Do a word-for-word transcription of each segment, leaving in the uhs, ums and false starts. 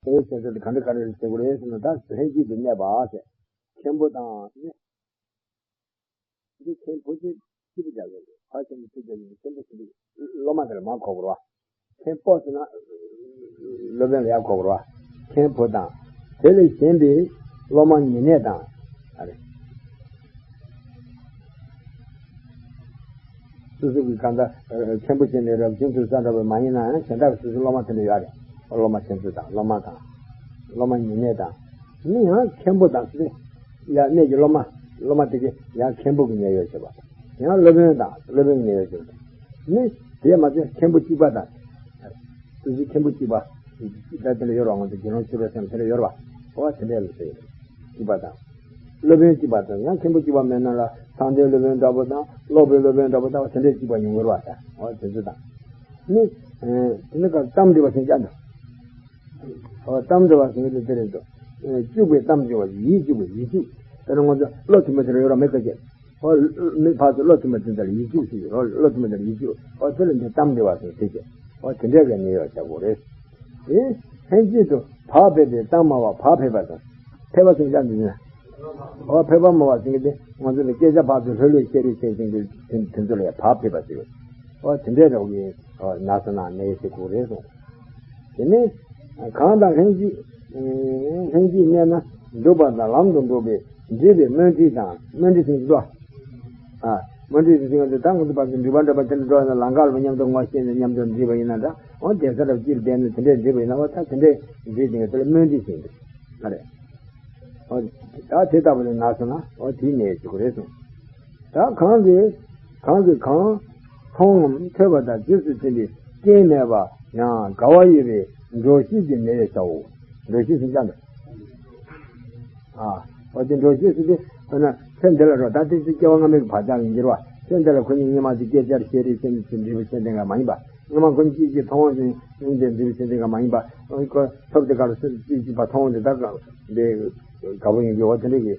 དེའི་བྱེད་ཚུལ་དེ་ག་འདྲ་ག་འདྲ་བྱེད་དགོས་རེད་ཟེར་ན། ད་ལྷན་སྐྱེས་དེ་གནས་པ་ཟེར། མཁན་པོ་དང་ནི། འདི་མཁན་པོ་ཆེ་སྐྱེས་བུ་རྒྱ་ལ་ཕར་ཕྱིན་ཆོས་རྒྱལ་གྱི་མཁན་པོ་ཆེ་འདི་སློབ་མ་དེ་ལ་མར་གོ་དགོས་རེད་བ། མཁན་པོ་ཟེར་ན་སློབ་དཔོན་ལ་ཡར་གོ་དགོས་རེད་བ། མཁན་པོ་དང་། དེ་ལས་གཞན་པའི་སློབ་མ་ཉེ་གནས་དང་། ཨ་རེ། སོ་སོ་གི་གང་ལྟར་མཁན་པོ་ཆེ་ནས་རབ་བྱུང་དུ་ས་འདྲ་བ་མ་ཡིན་ན་ཡང་གཞན་དག་སོ་སོའི་སློབ་མ་དེ་འདྲ་ཡོད་རེད། སློབ་མ་ཆེན་པོ་དང་སློབ་མ་དང་། སློབ་མ་ཉེ་གནས་དང་། ནི་ཡང་མཁན་པོ་དང་ཟེར་ཏེ། ཡང་གནས་ཀྱི་སློབ་མ། སློབ་མ་དེ་གས་ཡང་མཁན་པོ་གི་ཉེ་ཡོད་བྱེད་པ། ཡང་སློབ་དཔོན་དང་སློབ་དཔོན་གྱི་ཉེ་ཡོད་བྱེད་པ། ནི། དེས་མ་ཚད་མཁན་པོ་གཅིག་པ་དང་། སོ་སོའི་མཁན་པོ་གཅིག་པ། ད་དེ་ལ་ཡོད་རེད་བ། ང་ཚོ་དགེ་སློང་ཆོས་གྲོགས་སེམས་དེ་ལ་ཡོད་རེད་བ། འོ་དེ་འདྲས་ལ་ཟེར། གཅིག་པ་དང་། སློབ་དཔོན་གཅིག་པ་དང་། ཡང་མཁན་པོ་གཅིག་པ་མེད་ན་ལ་ཚངས་ལྡན་སློབ་དཔོན་འདྲ་པོ་དང་། ཀློག་པའི་སློབ་དཔོན་འདྲ་པོ་དང་། དེ་འདྲས་གཅིག་པ་ཡོང་གི་རེད་བ། ད་འོ་དེ་ཚོ་དང་། ནི། དེ་ནི་ག་གཏམ་འདྲི་བ་ཟེར་ཅག་འདུག་འོ་གཏམ་འདྲི་བ་ཟེར་གྱི་དེ་རེད་འདུག་སྐྱུག་པའི་གཏམ་འདྲི་བ། ཡིད་སྐྱུག་པའི་ཡིད་སྐྱུག་དེ་ནི་ང་ཚོ་བློ་མཐུན་པ་དེ་ལ་ཡོད་ར་མེད་ག་ཅེ། འོ། མི་ཕར་ཚུར་བློ་མཐུན་པ་དེ་ཚོ་ལ་ཡིད་སྐྱུག་ཟེར་གྱི། འོ་བློ་མཐུན་པ་དེ་ལ་ཡིད་སྐྱུག་འོ་དེ་ལ་འདི་གཏམ་འདྲི་བ་ཟེར་དེ་ཅེ། འོ་དེ་འདྲས་ཀྱི་ནི་ཡོད་ཆགས་པོ་རེད། དེ་ལྷན་སྐྱེས་དུ་བག་ཕེབས་པའི་གཏམ་སྨྲ་བ་བག་ཕེབས་པ་དང་། ཕེབས་པ་ཟེར་ཅག་འདི་ནི། འོ་ཕེབས་པ་སྨྲ་བ་ཟེར་གྱི་དེ་ང་ཚོ་ལ་སྐད་ཆ་ཕར་ཚུར་ལྷོད་ལྷོད་བཤད་རེས་བྱེད་མཁན་གྱི་དེ་དེ་ཚོ་ལ་ཡང་བག་ཕེབས་པ་ཟེར། འོ་དེ་འདྲས་རོགས་ཀྱི་ན་ས་ན་གནས་ཟེར་དགོས་རེད་གསུངས། དེ་ནས་གང་དང་ལྷན་ཅིག་ལྷན་ཅིག་གནས་ན་འདུག་པ་དང་ལམ་དུ་འགྲོ་བའི་འདྲིས་པའི་སྨོན་འདྲིས་དང་། སྨོན་འདྲིས་ཟེར་གྱི་འདུག་ཨ། སྨོན་འདྲིས་ཟེར་གྱི་འདུག་ད་ང་ཚོ་བར་དུ་འདྲིས་པ་འདྲ་པ་དེ་འདྲ་འགྲོ་ན་ལམ་ཁ་ལ་མཉམ་དུ་ངོ་ཤེས་ནས་མཉམ་དུ་འདྲིས་པ་ཡིན་ན་འདྲ། འོ་དེ་ས་རབ་ཅིར་བསྡད་ནས་དེ་འདྲས་འདྲིས་པ་ཡིན་ན། འོ་ད་དེ་འདྲས་འདྲིས་དེ་ང་ཚོ་ལ་སྨོན་འདྲིས་ཟེར་གྱི་འདུག་ཨ་རེད། འོ། ད་དེ་ལྟ་བུ་ལ་ན་ས་ན་འོ་དེའི་ནད་ཡོད་ཅིག་རེད་གསུངས། ད་གང་གིས་གང་གིས་གང་མཐོང་ངམ་ཐོས་པ་དང་རྗེས་སུ་འཛིན་པའི་རྐྱེན་མེད་པ་ཡང་དགའ་བ་ཡོད་པའི་འགྲོགས་ཤིག་གི་ནད་ཡོད་བྱའོ། འགྲོགས་ཤིག་ཟེར་ཅག་འདུག་ཨ། འོ་དེ་འགྲོགས་ཤིག་ཟེར་དུས་ད་ན་ཚེ་འདི་ལ་རོ། ད་དེ་ཚེ་སྐྱེ་བ་སྔ་མའི་བག་ཆགས་ཀྱི་འགྱུར་བ། ཚེ་འདི་ལ་ཁོ་གཉིས་སྔོན་མ་དེ་སྐད་ཆར་བཤད་རེས་བྱས་ནས་ཚེ་འདྲིས་པ་བྱེད་མཁན་ག་མ་ཡིན་པ། སྔོན་མ་ཁོ་གཉིས་གཅིག་གཅིག་མཐོང་བ་ཅན་ཡིན་ཏེ་འདྲིས་པ་བྱེད་མཁན་ག་མ་ཡིན་པ། ཁོ་ཐོབ་དེ་ག་ལ་སུ་གཅིག་གཅིག་པ་མཐོང་བ་དེ་ད་ག་འདི་དགའ་པོ་ཡིན་གྱི། འོ་དེ་འདྲ་གི་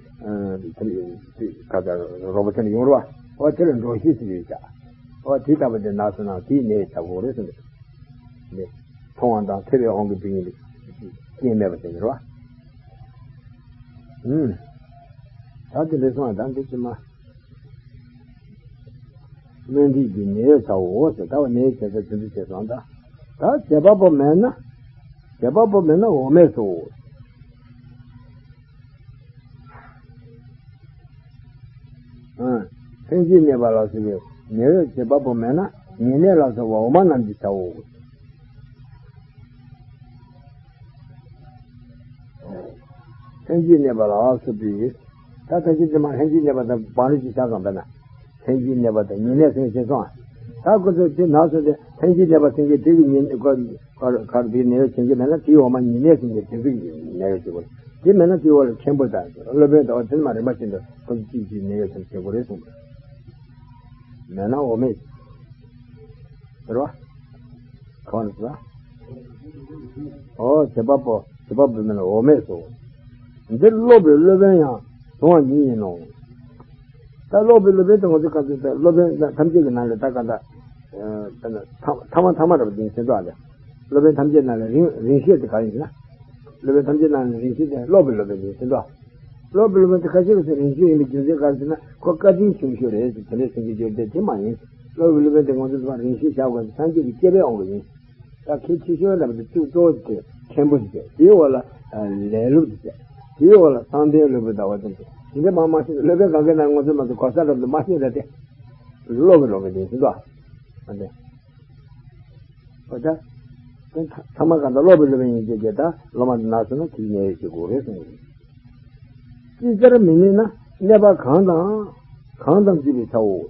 ག་ད་རོགས་པ་དེ་འདྲ་ཡོང་རོགས། འོ་དེ་ལ་འགྲོགས་ཤིག་ཟེར་ཡོད་ཅག་འོ་དེ་ལྟ་བུ་དེ་ན་ས་ན་དེའི་ནད་བྱ་དགོས་རེད་ཟེར་འདུག་འདི་མཐོང་བ་དང་ཐོས་པའི་དབང་གིས་བུ་ཡིན་པའི་རྐྱེན་མེད་པ་དེ་འགྱུར་བ། ཨུམ། ད་དེ་འདྲ་སོང་བ་དང་དེ་ཕྱི་མ། སྨོན་འདྲིས་ཀྱི་ནད་ཡོད་བྱའོ་ཟེར། ད་བ་ནད་ཡོད་བྱེད་ས་དེ་འདྲ་བྱས་སོང་ད། ད་བྱེད་པ་པོ་མེད་ན། བྱེད་པ་པོ་མེད་ན་འོ་མས་སོ། ཨ། ལྷན་ཅིག་གནས་པ་ལ་སོགས་པའི་ཉེ་བའི་བྱེད་པ་པོ་མེད་ན་ཉེ་གནས་ལ་སོགས་པ་འོ་མ་རྣམས་ཀྱིས་བྱའོ། ལྷན་ཅིག་གནས་པ་ལ་སོགས་པའི། ད་ད་ཅི་དེ་མ་ལྷན་ཅིག་གནས་པ་དང་བང་རིམ་གྱི་ཆ་ཚང་བས་ན། ལྷན་ཅིག་གནས་པ་དང་ཉེ་གནས་ཟེར་ཞེས་སོང་ཨ། ད་ཁོ་ཚོ་དེ་ན་སོང་སྟེ་ལྷན་ཅིག་གནས་པ་ཟེར་མཁན་དེ་གི་ཉེ་ག་ག་ག་དེའི་ནད་ཡོད་བྱེད་ཀྱི་མེད་ན་དེའི་འོ་མ་ཉེ་གནས་ཟེར་མཁན་དེ་ཚོ་གི་ནད་ཡོད་བྱེད་དགོས། དེ་མེད་ན་དེའི་འོག་ལ་མཁན་པོ་དང་སློབ་དཔོན་དང་འོ་དེ་མ་རིམ་པ་བཞིན་དུ་ཁོ་ཚོ་གཅིག་གཅིག་ནད་ཡོད་ཟེར་བྱེད་དགོས་རེད་གསུངས། མེད་ན་འོ་མས། ཟེར་བ། གང་རེད་ཟེར་བ། ཨོ་བྱེད་པ་པོ་བྱེད་པ་པོ་མེད་ན་འོ་མས་སོ། འདིར་ཀློག་པའི་སློབ་དཔོན་ཡང་གཟུང་བ་ཉིད་ཡིན་ནོ། ད་ཀློག་པའི་སློབ་དཔོན་དེ་ང་ཚོ་ག་ཚོད་ད་སློབ་དཔོན་ཐམས་ཅད་ཀྱི་ནང་ལས་ད་ག་ད། ཐ་མ་ཐ་མ་རབ་འབྱིན་ཟེར་འདུག་ཨ་ལས། སློབ་དཔོན་ཐམས་ཅད་ནང་ལས་རིང་རིང་ཤོས་དེ་ག་ཡིན་ཟེར་ན། སློབ་དཔོན་ཐམས་ཅད་ནང་ལས་རིང་ཤོས་དེ་ཀློག་པའི་སློབ་དཔོན་ཡིན་ཟེར་འདུག་ཀློག་པའི་སློབ་དཔོན་དེ་ཁ་ཤས་ཀྱིས་རིང་ཤོས་ཡིན་པའི་རྒྱུ་མཚན་ག་རེ་ཟེར་ན་ཁོ་བཀའ་དྲིན་ཆེ་ཤོས་རེད་ཟེར་དེ་འདྲས་ཟེར་གྱི་ཡོད་དེ་དེ་མ་ཡིན། ཀློག་པའི་སློབ་དཔོན་དེ་ང་ཚོ་ཚང་མ་རིང་ཤོས་བཞག་དགོས་ན་སངས་རྒྱས་ཀྱི་བསྐལ་པའི་དབང་གིས་ཡིན། ད་ཁྱེད་ཆེ་ཤོས་ལབ་དུས་གཙོ་བོ་དེ་མཁན་པོ་ཟེར། དེའི་འོག་ལ་ལས་སློབ་ཟེར། དེའི་འོག་ལ་གསང་བསྟེན་སློབ་དཔོན་ཟླ་བ་ཙམ་ཟེར། དེ་འདྲ་མང་མང་ཞིག་སློབ་དཔོན་གང་གའི་ནང་ང་ཚོ་མ་གཏོགས་གོ་ས་རབ་ཏུ་མ་ཤེས་ར་དེ། ཀློག་པའི་སློབ་དཔོན་དེ་ཟེར་འདུག་ཨ་འདི། འོ་ད། ཚང་མ་གང་ལྟར་ཀློག་པའི་སློབ་དཔོན་ཡིན་ཞེས་བྱས་ད་སློབ་མ་དེ་ན་སོང་ན་དེའི་ནད་ཡོད་བྱེད་དགོས་རེད་གསུངས། ཅིག་ཅར་མི་གནས་ན་གནས་པ་གང་དང་གང་དང་བཅས་པས་བྱའོ།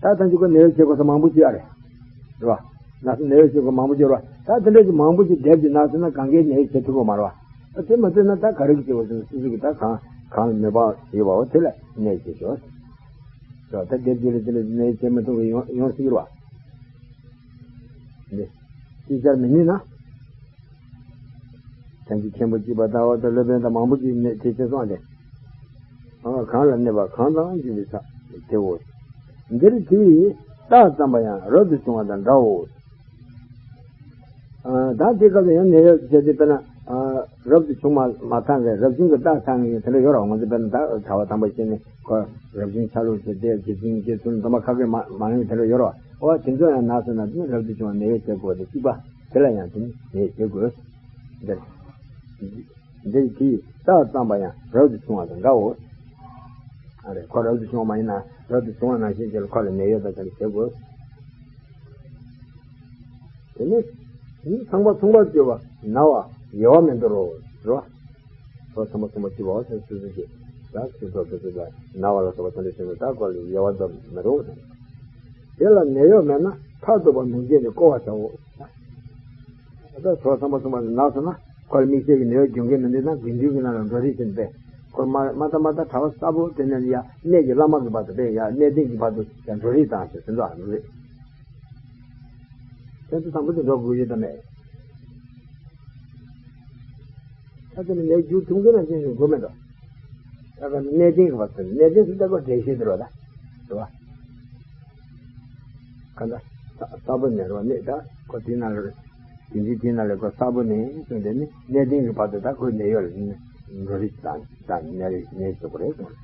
ད་ཐམས་ཅད་ཁོ་ནད་ཡོད་བྱེད་དགོས་ས་མང་པོ་ཅིག་ཨ་རེད། རེད་བ། ན་ནད་ཡོད་བྱེད་དགོས་མང་པོ་ཅིག་རེད་བ། ད་དེ་འདྲ་ཅིག་མང་པོ་ཅིག་སྡེབ་ཀྱིས་ན་སོང་ན་གང་གའི་ནད་ཡོད་བྱེད་ཐུབ་ཀྱི་མ་རེད་བ། ད་དེ་མ་ཐུབ་ན་ད་ག་རེ་གི་བྱེད་དགོས་ཟེར་ན་སོ་སོ་གི་ད་གང་གང་ལ་ནད་པ་ཡོད་པའོ་དེ་ལ་གནས་བྱེད་ཤོག་རེད་བ། ད་སྡེབ་ཀྱིས་ལ་དེ་ལ་ནད་ཡོད་བྱེད་མི་ཐུབ་ཀྱི་ཡོང་ཡོང་སྲིད་ཀྱི་རེད་བ། འདི། ཅིག་ཅར་མི་གནས་ན། ཐམས་ཅད་མཁན་པོ་གཅིག་པ་ལྟ་བུ་དང་སློབ་དཔོན་དང་མང་པོ་ཅིག་གནས་དེ་ཚེ་སོང་སྟེ། ཨ་གང་ལ་གནས་པ་གང་དང་འཇུག་པའི་ས་དེའོ། འདིར་དེའི་རྟགས་ཙམ་པ་ཡང་རབ་ཏུ་བྱུང་བ་དང་འདྲའོ། ད་དེ་སྐབས་ལ་ཡང་ནད་གཡོག་བྱས་ཏེ་དཔེར་ན། རབ་ཏུ་བྱུང་མ་མ་ཚང་གི་རབ་བྱུང་གི་རྟགས་ཚང་གི་དེ་འདྲ་ཡོད་རེད། ང་ཚོ་དཔེར་ན་ད་གྲྭ་པ་དམ་པ་བྱས་ནས་ཁོ་རབ་བྱུང་ཆ་ལུགས་བྱས་ཏེ་དགེ་ཚུལ་དགེ་ཚུལ་འདོན་པ་ཁ་སྐད་མ་མ་ཡིན་དེ་འདྲ་ཡོད་རེད། འོ་དེ་ཚོ་ཡང་ན་སོང་ན་དེ་ནི་རབ་ཏུ་བྱུང་བ་ནད་གཡོག་བྱེད་དགོས་ཏེ་གཅིག་པ་དེ་ལ་ཡང་དེ་ནི་ནད་བྱེད་དགོས། འདིར་འདིར་དེའི་རྟགས་ཙམ་པ་ཡང་རབ་ཏུ་བྱུང་བ་དང་འདྲའོ། ཨ་རེ་ཁོ་རབ་ཏུ་བྱུང་བ་མ་ཡིན་ན་རབ་ཏུ་བྱུང་བ་ནང་བཞིན་བྱས་ལ་ཁོ་ལ་ནད་གཡོག་དང་བྱས་ལ་བྱེད་དགོས། དེ་ནས་ཚངས་པ་མཚུངས་པར་སྤྱོད་པ་ན་བ་ཡལ་བ་མི་འདོར་རོ། རོ། ཚོགས་ཚངས་པ་མཚུངས་པར་སྤྱོད་པའོ་ཟེར་སོ་སོ་ཀྱི་ལ་ཚིག་ཐོག་ཏུ་ཚིག་ལ་ན་བ་ལ་སོགས་པ་དེ་འདྲ་བྱས་ནས་ད་ཁོ་ལ་ཡལ་བ་འདོར་མི་རུང་། དེ་ལ་ནད་གཡོག་མེད་ན་མཐར་ཐུག་པ་མི་འབྱེད་ནས་བསྐོ་བར་བྱའོ། ད་ཚོགས་ཚངས་པ་མཚུངས་པ་ན་སོང་ན་ཁོ་ལ་དམིགས་བསལ་གྱི་ནད་གཡོག་སྦྱོང་མཁན་མི་འདུག་ན་དགེ་འདུན་གྱི་ནང་ལ་འགྲོ་རེས་བྱེད་པས། ཁོ་མ་མ་ད་མ་ད་གྲྭ་པ་གསར་པོ་དེ་ནས་ཡ་གནས་ཀྱི་བླ་མ་གི་བར་དུ་དེ་ཡ་གནས་བརྟན་གྱི་བར་དུ་ཡ་འགྲོ་རེས་བཏང་ཞེས་ཟེར་འདུག་ཨ། འགྲོ་རེས། དེ་ཚོ་དང་པོ་དེ་འགྲོ་དགོས་ཡོད་དམ་མེད། ད་དེ་ནི་ལས་རྒྱུ་ཐུང་གི་ན་ཅན་ཞིག་དགོས་མེད་དོ། ད་ག་ནི་གནས་བརྟན་གྱི་བར་དུ་གནས་བརྟན་སུ་ལྟ་བུ་འགྲེལ་བཤད་དེ་རོ་ད། རེད་བ། ག་ད་ས་ས་བོན་ནས་རོ་གནས་ད་ཁོ་དེ་ན་རེ། དེ་འདྲའི་དེ་ན་ལས་ཁོ་ས་བོན་ནས་གསུངས་ཏེ་ནི་གནས་བརྟན་གྱི་བར་དུ་ད་ཁོའི་ནད་གཡོག་ལ་ནི་འགྲོ་རེས་དང་དང་ནད་རེས་ནད་སོགས་རེད་གསུངས།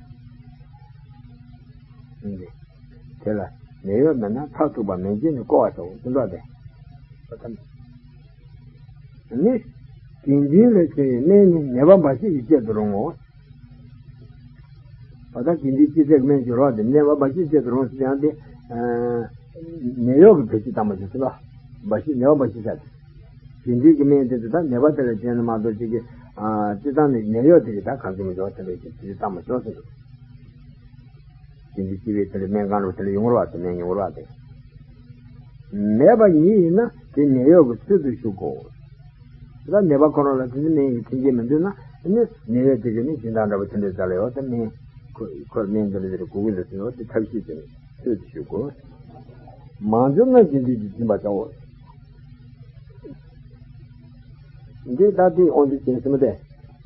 དེ་ལ་ནད་གཡོག་མེད་ན་མཐར་ཐུག་པ་མི་འབྱེད་ནས་བསྐོ་བར་བྱའོ་ཟེར་འདུག་སྟེ། ནི། དགེ་འདུན་ལ་བྱས་པའི་སྨན་ནི་ནད་པ་འབའ་ཞིག་གིས་བཅད་དུ་རུང་ངོ་། བ་ད་དགེ་འདུན་སྤྱི་བྱེ་བའི་སྨན་གྱི་རོ་དེ་ནད་པ་འབའ་ཞིག་བཅད་དུ་རུང་ཟེར་ཡང་དེ། ནད་གཡོག་གིས་བེད་སྤྱོད་བཏང་མ་བྱུང་ཟེར་ལ། འབའ་ཞིག་ནད་པ་འབའ་ཞིག་བྱ་དེ། དགེ་འདུན་གྱི་སྨན་དེ་ཚོ་ད་ནད་པ་དེ་ལ་བྱས་ན་མ་གཏོགས་ཅིག་གི། སྤྱི་བཏང་ནས་ནད་གཡོག་དེ་གིས་ད་གང་བྱུང་མི་འཇོག་དེ་འདྲ་ཞིག་བེད་སྤྱོད་བཏང་མ་བྱུང་ཟེར་གྱི། དེ་འདི་སྤྱི་བའི་དེ་ལ་སྨན་གང་རུང་དེ་ལ་ཡོང་རོགས་དེ་སྨན་ཡོང་རོགས་དེ། མེད་པ་ཉིད་ཡིན་ན་དེ་ནད་གཡོག་གི་ཚུལ་དུ་ཞུགས་གོ། ད་ནད་པ་ཁོ་རང་ལ་དེ་ཚོ་སྨན་གྱི་མཐུན་རྐྱེན་མི་འདུག་ན་ནི་ནད་གཡོག་དེ་གིས་ནི་སྦྱིན་བདག་འདྲ་པོ་དེ་འདྲའི་རྩ་ལ་ཡོད་དེ་སྨན་ཁོ་ཁོར་སྨན་དེ་འདྲ་དེ་འདྲ་དགོས་ཀྱི་འདུག་ཟེར་བ་དེ་ཐབས་ཤེས་དེ་ནི་ཚུལ་དུ་ཞུགས་གོ། མ་འབྱོར་ན་དགེ་འདུན་གྱིས་སྦྱིན་པར་བྱའོ། འདི་ལྟ་སྟེ་དབང་དུ་བྱས་ཟིན་པ་སྟེ།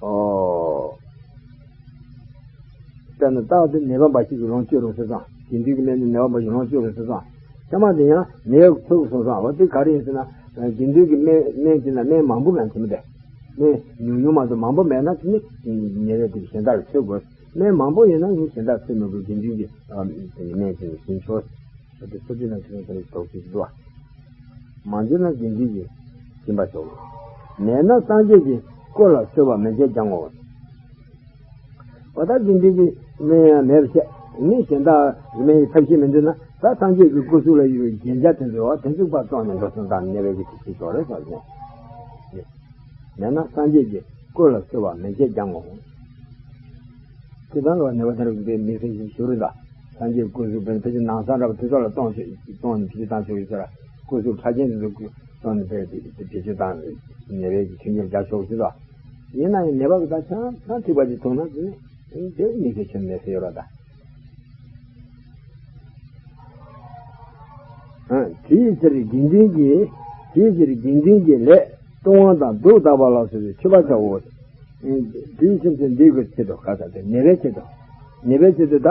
ཨོ། དཔེར་ན་རྟགས་དེ་ནད་པ་འབའ་ཞིག་གིས་ལོངས་སྤྱོད་རུང་ཟེར་སོང་། དགེ་འདུན་གྱི་སྨན་ནི་ནད་པ་འབའ་ཞིག་ལོངས་སྤྱོད་རུང་ཟེར་སོང་། ཚད་མ་དེ་ཡང་ནད་གཡོག་ཚུལ་གྱིས་གསུངས་སོང་། འོ་དེ་ག་རེ་ཡིན་ཟེར་ན། དགེ་འདུན་གྱི་སྨན་སྨན་དེ་ན་སྨན་མང་པོ་མེད་ཚེ་མི་དེ། སྨན་ཉུང་ཉུང་མ་གཏོགས་མང་པོ་མེད་ན་དེ་ནི་ནད་གཡོག་དེ་གཞན་དག་གིས་འཚོལ་དགོས། སྨན་མང་པོ་ཡོད་ན་ནི་གཞན་དག་འཚོལ་མི་དགོས། དགེ་འདུན་གྱི་སྨན་དེ་ནི་ཟིན་ཆོག། ད་དེ་ཚོ་དེ་ན་ཁྱོད་ཚོ་ནི་དོགས་ཀྱི་འདུག་ཨ། མ་འབྱོར་ན་དགེ་འདུན་གྱིས་སྦྱིན་པར་བྱའོ། མེད་ན་སངས་རྒྱས་ཀྱིས་བསྐོ་ལ་གསོལ་བ་མི་བྱེད་ཀྱང་ངོ་། འོ་ད་དགེ་འདུན་གྱི་སྨན་ཡང་མེད་པ་བྱས་ནི་གཞན་དག་གི་སྨན་ཡི་ཐབས་ཤེས་མི་འདུག་ན་ད་སངས་རྒྱས་ཀྱི་སྐུ་གཟུགས་ལ་ཡོད་པའི་རྒྱན་ཆ་དེ་ཚོ་འོ་དེ་ཚོ་ཕར་བཙོངས་ནས་འགྲོ་སོང་དང་ནད་པའི་གི་དེ་ཤི་ཆོག་རེད་ཟེར་ནས། མེད་ན་སངས་རྒྱས་ཀྱིས་བསྐོ་ལ་གསོལ་བ་མི་བྱེད་ཀྱང་ངོ་། དེ་དང་ལ་ནད་པ་དེ་རིགས་པའི་མི་ཚེ་ཞིག་ཞུ་རེད་ད། སངས་རྒྱས་སྐུ་གཟུགས་པའི་ཕལ་ཆེར་ནང་གསང་འདྲ་པོ་དེ་ཚོ་ལ་གཏོང་ཆོག་གཏོང་ནས་བེད་སྤྱོད་བཏང་ཆོག་གི་ཟེར། སྐུ་གཟུགས་ཕྲ་རྒྱན་དེ་ཚོ་གཏོང་ནས་བེད་སྤྱོད་བཏང་ནད་པའི་གི་མཐུན་རྐྱེན་སྦྱར་ཆོག་གི་ཟེར། ཡིན་ན་ཡང་ནད་པ་གི་ད་ཆང་ཆང་ཐིགས་པ་ཅིག་འཐུང་ན་དེ་ནི་དེ་མི་ཚེ་ཆུན་མེད་ཟེར་ཡོད་ར་ད། དེའི་ཕྱིར་དགེ་འདུན་གྱིས། དེའི་ཕྱིར་དགེ་འདུན་གྱི་ལས་བཏུང་བ་དང་དུག་བཏགས་པ་ལ་སོགས་པའི་མཆོད་པ་བྱའོ། དེའི་ཕྱིར་དུ་འདི་དགོས་ཆེད་དུ་ག་ས་དེ་ནད་པའི་ཆེད་དུ། ནད་པའི་ཆེད་དུ་ད།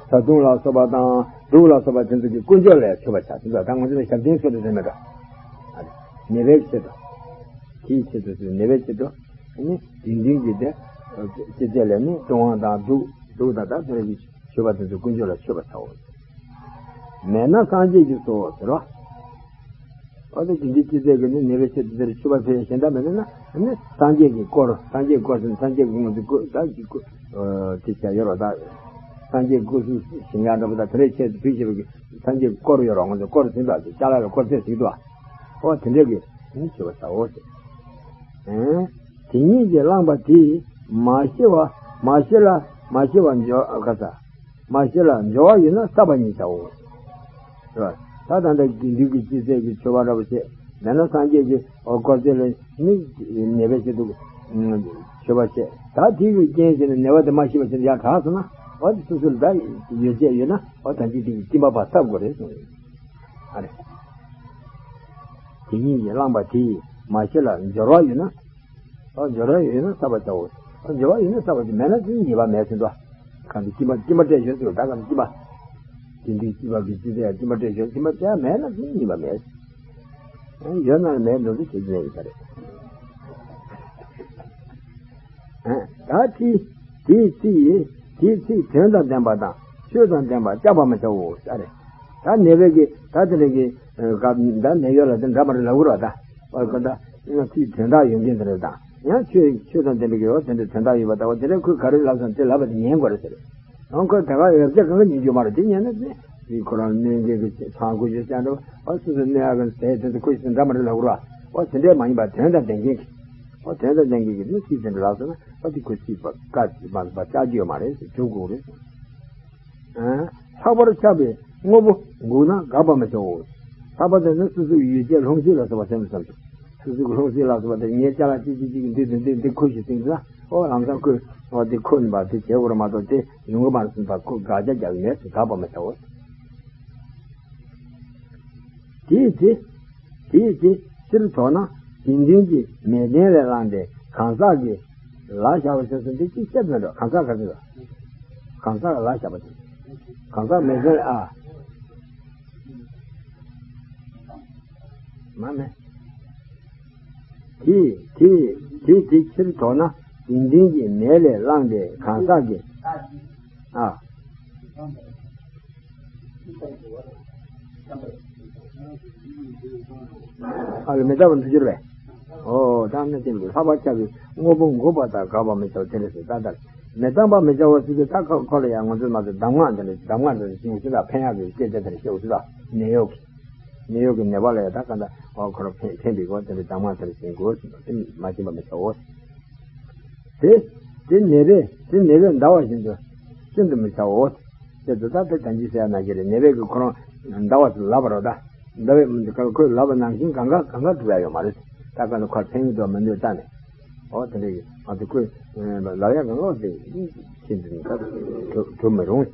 བཟའ་བཏུང་ལ་སོགས་པ་དང་དུག་ལ་སོགས་པ་དེ་ཚོ་གི་ཀུན་སྤྱོད་ལ་མཆོད་པ་བྱ་ཟེར་ད་ང་ཚོ་ལ་ཞབས་བརྟན་སོགས་དེ་ཟེར་མེད་འགྲོ། ནད་པའི་ཆེད་དུ། དེའི་ཆེད་དུ་ནད་པའི་ཆེད་དུ། ནི་དགེ་འདུན་གྱི་དེ། སྤྱི་བྱེ་ལས་ནི་བཏུང་བ་དང་དུག་དུག་དང་ད་དེ་རིགས་ཀྱི་མཆོད་པ་དེ་ཚོ་ཀུན་སྤྱོད་ལ་མཆོད་པ་བྱའོ། མེད་ན་སངས་རྒྱས་ཀྱིས་གསོལ་ཟེར་བ། འོ་ད་དགེ་འདུན་སྤྱི་བྱེ་གི་ནི་ནད་པའི་ཆེད་དུ་དེར་མཆོད་པ་ཕུལ་གཞན་དག་མེད་ན་ནི་སངས་རྒྱས་ཀྱིས་བསྐོར། སངས་རྒྱས་བསྐོར་ཟེར་ན་སངས་རྒྱས་ཀྱི་ངོས་སུ་བསྐོར་ད་ཀྱི་བསྐོར། དེ་བྱ་ཡོད་རོ་ད། སངས་རྒྱས་སྐུ་གཟུགས་ཞིང་ཡང་འདྲ་པོ་ད་དེ་འདྲའི་ཆེད་དུ་ཕུལ་བཞིན་པའི་སངས་རྒྱས་བསྐོར་ཡོད་རོ་ང་ཚོ་བསྐོར་ཟིན་ད་དེ་ཅ་ལག་ལ་བསྐོར་ཚད་ཟིག་ཏུ། འོ་དེ་འདྲ་གི་ནི་མཆོད་པ་བྱའོ་ཟེར། དེ་ཉིད་ཀྱིས་བླངས་པ་དེས་མ་ཤི་བ་མ་ཤི་ལ་མ་ཤི་བ་འབྱོར་ག་ས། མ་ཤི་ལ་འབྱོར་བ་ཡོད་ན་བསགས་པ་ཉིད་བྱའོ། ད་ད་ལྟ་དགེ་འདུན་གྱི་སྤྱི་བྱེ་གི་མཆོད་པ་འདྲ་པོ་བྱས་མེད་ན་སངས་རྒྱས་ཀྱི་འོ་བསྐོར་ཚད་ལ་ནི་ནད་པའི་ཆེད་དུ་མཆོད་པ་བྱས་ད་དེ་གི་རྐྱེན་བྱས་ནས་ནད་པ་དེ་མ་ཤི་བ་བྱས་ནས་ཡང་དྲག་སོང་ན་འོ་དེ་སོ་སོ་ལ་ད་ཡོ་བྱད་ཡོད་ན་འོ་ད་ཅི་དེ་གི་སྐྱིན་པ་ཕར་བསགས་དགོས་རེད་གསུངས་ཡོད། ཨ་རེ། དེ་ཉིད་ཀྱིས་བླངས་པ་དེས་མ་ཤི་ལ་འབྱོར་བ་ཡོད་ན། ཨ་འབྱོར་བ་ཡོད་ན་བསགས་པར་བྱའོ། ཨ་འབྱོར་བ་ཡོད་ན་བསགས་པར་བྱ། མེད་ན་དེ་ཉེས་པ་མེད་ཟེར་འདུག་གང་དུ་སྐྱིན་པ་སྐྱིན་པ་སྤྲད་ཞོར་ཟེར་བ་ད་གང་དུ་སྐྱིན་པ། དེ་འདྲའི་སྐྱིད་པ་གི་སྤྱི་བྱེ་སྐྱིན་པ་སྤྲད་ཞོར་སྐྱིན་པ་སྤྲད་མེད་ན་དེ་ཉེས་པ་མེད། ཡོད་ན་མེད་འདུག་ཟེར་བྱེད་ཀྱི་མེད་ས་རེད། ད་དེ་དེའི་ཚིག་ཡིན། དེའི་ཚིག་དོན་དང་ལྡན་པ་དང་ཆོས་དང་ལྡན་པ་བསྐྱར་བར་མི་བྱའོ་ས་རེད། ད་ནད་པའི་གི་ད་དེ་ནས་གི་ད་ནད་གཡོག་ལ་དེ་འདྲ་མ་རེད་ལབ་དགོས་ར། ད་ཨ་ཁོ་ད་ཚིག་དོན་དག་ཡོང་མཁན་དེ་རེད། ད་ཡང་ཆོས་ཆོས་དང་ལྡན་པའི་གི་འོ་དེ་འདྲ་དོན་དག་ཡོད་པ། ད་འོ་དེ་འདྲ་ཁོས་ག་རེ་ལབ་སོང་དེ་ལབ་པ་དེ་ཉན་དགོས་རེད་ཟེར། ཡང་ཁོས་ད་ག་ཡོད་ཚད་གང་ག་ཉན་རྒྱུ་མ་རེད། དེ་ཉན་ན་དེ་དེ་ཁོ་རང་གནོད་མཁན་གྱི་ཚང་ཁུ་ཞིག་བྱས་འགྲོ། ཨ་སོ་སོ་གནོད་ཡག་གི་ཟས་དེ་ཚོ་ཁོ་ཞིག་འདྲ་མ་རེད་ལབ་ར། ཨོ་དེ་འདྲས་མ་ཡིན་པ་དོན་དང་ལྡན་མཁན་གྱི། ཨོ་དོན་དང་ལྡན་མཁན་གྱི་ནི་ཚིག་དེ་འདྲ་ལབ་སོང་ན་ཨོ་དེ་ཁོ་ཚིག་པ་བཀའ་ཅི་མ་ཟིན་པ་བཅག་རྒྱུ་ཡོད་མ་རེད་ཟེར། གྲུབ་དགོས་རེད། ལྷག་པར་ཆགས་པའི་དངོས་པོ་འགུགས་ན་དགག་པར་མི་བྱའོ། ལྷག་པར་དུ་ནི་སོ་སོའི་ཡིད་ཆེས་སློང་གཞི་ལ་སོགས་པ་སེམས་སུ་བསམ་ཞིང་། སོ་སོའི་སློང་གཞི་ལ་སོགས་པ་དེ་ངའི་ཅ་ལག་ཅི་ཅི་ཅི་འདི་འདི་འདི་འདི་ཁུར་ཞིག་བཏིང་ན་ཨོ་ལམ་སང་ཁོས་ཨོ་འདི་ཁུར་ནི་པ་དེ་བྱེད་དགོས་རེད་མ་གཏོགས་དེ་ཡོང་གི་མ་རེད་ཟེར་ནས་ཁོ་དགག་བྱ་རྒྱག་གི་མེད་ཟེར། དགག་པར་མི་བྱའོ། དེའི་ཚེ། དེའི་ཚེ་ཕྱིར་དོགས་ན་དགེ་འདུན་གྱི་མལ་སྟན་ལས་ལངས་ཏེ་གང་ཟག་གི་ལ་བཞག་པ་ཞེས་སོགས་འདི་གཅིག་བཤད་པ་འགྲོ། གང་ཟག་ག་ཚོད་ལ། གང་ཟག་ལ་བཞག་པ་དེ། གང་ཟག་མལ་སྟན་ལ་ཨ། མ་མེད། དེ་དེ་དེ་དེ་ཕྱིར་དོགས་ན་དགེ་འདུན་གྱི་མལ་ལས་ལངས་ཏེ་གང་ཟག་གི། ཨ། ཨ་ལ་མི་རྟག་པར་འདུ་འགྱུར་བས། ཨོ་ད་ནི་དེ་ལུགས་ལྷག་པར་ཆགས་པའི་དངོས་པོ་འགུགས་པ་དང་དགག་པར་མི་བྱའོ། དེ་ལས་སུ་ད་ལྟར་མི་གཏང་པར་མི་བྱའོ་ཟེར་དུས་ད་ཁོ་ཁོ་ལ་ཡང་ང་ཚོས་མ་ཟད་གདམས་ངག་འདི་ནི་གདམས་ངག་འདི་ནི་ཞིང་སུ་ལ་ཕན་ཡག་གི་སྐད་ཆ་དེ་ནི་བཤད་འོ་ཟེར། ད་ནད་གཡོག་གི་ནད་གཡོག་གི་ནད་པ་ལ་ཡང་ད་ག་འདྲ་ཨོ་ཁོ་རང་ཕན་ཕན་པའི་སྐོར་དེ་ནི་གདམས་ངག་དེ་ནི་བྱེད་དགོས་ཟེར། དེ་མ་བྱིན་པར་མི་བྱའོ། དེ་དེ་ནད་པས་དེ་ནད་པས་འདའ་བ་བཞིན་དུ་ཤིན་ཏུ་མི་བྱའོ། ཞེས་དེ་ལྟར་དེ་ལྟར་གྱིས་ཟེར་ཡ་ན་གི་རེད། ནད་པས་ཀྱི་ཁོ་རང་འདའ་བ་ཟེར་ལབ་པ་རེད། ད་འདའ་བའི་ཁོས་ལབ་པ་ནང་བཞིན་གང་ག་གང་ག་སྒྲུབ་ཡ་ཡོད་མ་རེད། ད་ག་ནི་ཁོར་ཕན་ཡོན་དུ་མི་འདོད་ལྟ་ནས། ཨོ་དེ་འདྲ་ཡིན་ཨ་དེ་ཁོས་ལབ་ཡ་གང་ག་དེ་ཤིན་ཏུ་ནི་ད་གྲུབ་གྲུབ་མི་རུང་།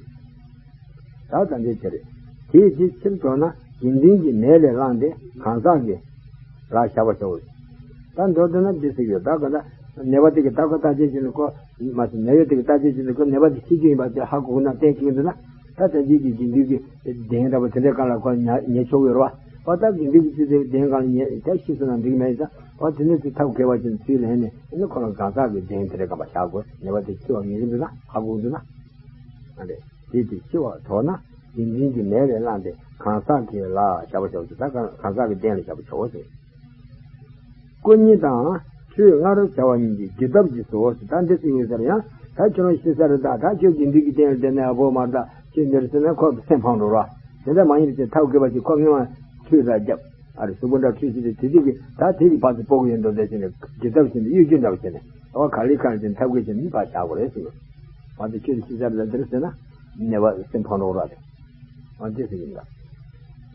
ད་ད་འདི་དེ་རེད། དེའི་ཚེ་ཕྱིར་དོགས་ན་དགེ་འདུན་གྱི་མལ་ལས་ལངས་ཏེ་གང་ཟག་གི་ལ་བཞག་པར་བྱའོ། ད་མདོར་བསྡུ་ན་འདི་ཟེར་གྱི་ཡོད། ད་ག་ད་ནད་པ་དེ་གི་ད་ཁོ་བརྟག་དཔྱད་བྱས་ནས་ཁོ་མ་ཟད་ནད་གཡོག་དེ་གི་བརྟག་དཔྱད་བྱས་ནས་ཁོ་ནད་པ་དེ་ཤི་རྒྱུ་ཡིན་པ་དེ་ཧ་གོ་གི་ན་གཏན་འཁེལ་གྱི་འདུག་ན། ད་ད་ཅིག་གི་དགེ་འདུན་གྱི་གདན་འདྲ་པོ་དེ་འདྲའི་སྒང་ལ་ཁོ་ཉལ་ཉལ་ཆོག་གི་ཡོད་རེད་བ། ཨོ་ད་དགེ་འདུན་གྱི་ཅི་དེ་གདན་སྒང་ལ་ཉལ་ད་ཤི་སོང་ན་འགྲིག་མེད་ད། ཨོ་དེ་ནས་དེ་ཐབས་མཁས་པ་ཅིག་ཚུར་ལེན་ནས་ཨ་ནི་ཁོ་རང་གང་ཟག་གི་གདན་དེ་འདྲའི་སྒང་ལ་བཞག་དགོས། ནད་པ་དེ་ཤི་བ་ངེས་ཀྱི་འདུག་ན་ཧ་གོ་གི་འདུག་ན། ཨ་ལས། དེ་དེ་འཆི་བ་དོགས་ན་དགེ་འདུན་གྱི་མལ་ལས་ལངས་ཏེ་གང་ཟག་གི་ལ་བཞག་པར་བྱའོ་ཟེར། ད་གང་གང་ཟག་གི་རྟེན་ལ་བཞག་པར་བྱའོ་ཟེར། སྐུ་ཉིད་དང་ཆོས་ལྔར་བྱ་བ་ཉིད་ཀྱི་སྒྱུ་ལྡབ་ཀྱིས་སོ་ཟེར། ད་འདི་ཟེར་ཡོད་ཟེར་ཡང་ད་ཁྱོད་རང་ཤི་ས་རེད། ད་ད་ཁྱོད་དགེ་འདུན་གྱི་རྟེན་ལ་བསྡད་ན་ཡག་པོ་མ་རེད། ད་ཁྱོད་འདིར་ཟེར་ན་ཁོ་སེམས་ཕམ་འགྲོ་ར། དེ་འདྲ་མ་ཡིན་པ་ཅིག་ཐབས་མཁས་པ་ཅིག་ཁོ་སྔོན་མ་ཁྲུས་ར་བརྒྱབ། ཨ་རེ་གཟུགས་པོ་འདྲ་ཁྲུས་བྱས་ཏེ་དེ་དུས་ཀྱི་ད་དེ་གི་བར་དུ་སྤོ་གི་ཡོད་འདུག་དེ་བྱས་ནས་སྒྱུ་ལྡབ་བྱས་ནས་གཡོ་སྒྱུ་འདྲ་བ་བྱས་ནས་ཨོ་ག་ལེ་ག་ལེ་བྱས་ནས་ཐབས་མཁས་བྱས་ནས་མི་ཕར་བཞག་དགོས་རེད་ཟེར་གི། ཨ་དེ་ཁྱོད་ཀྱི་ཤི་ས་རེད་ལ་འདིར་ཟེར་ན་ནད་པ་སེམས་ཕམ་འགྲོ་ར་རེད། ཨ་དེ་ཟེར་གི་འདུག་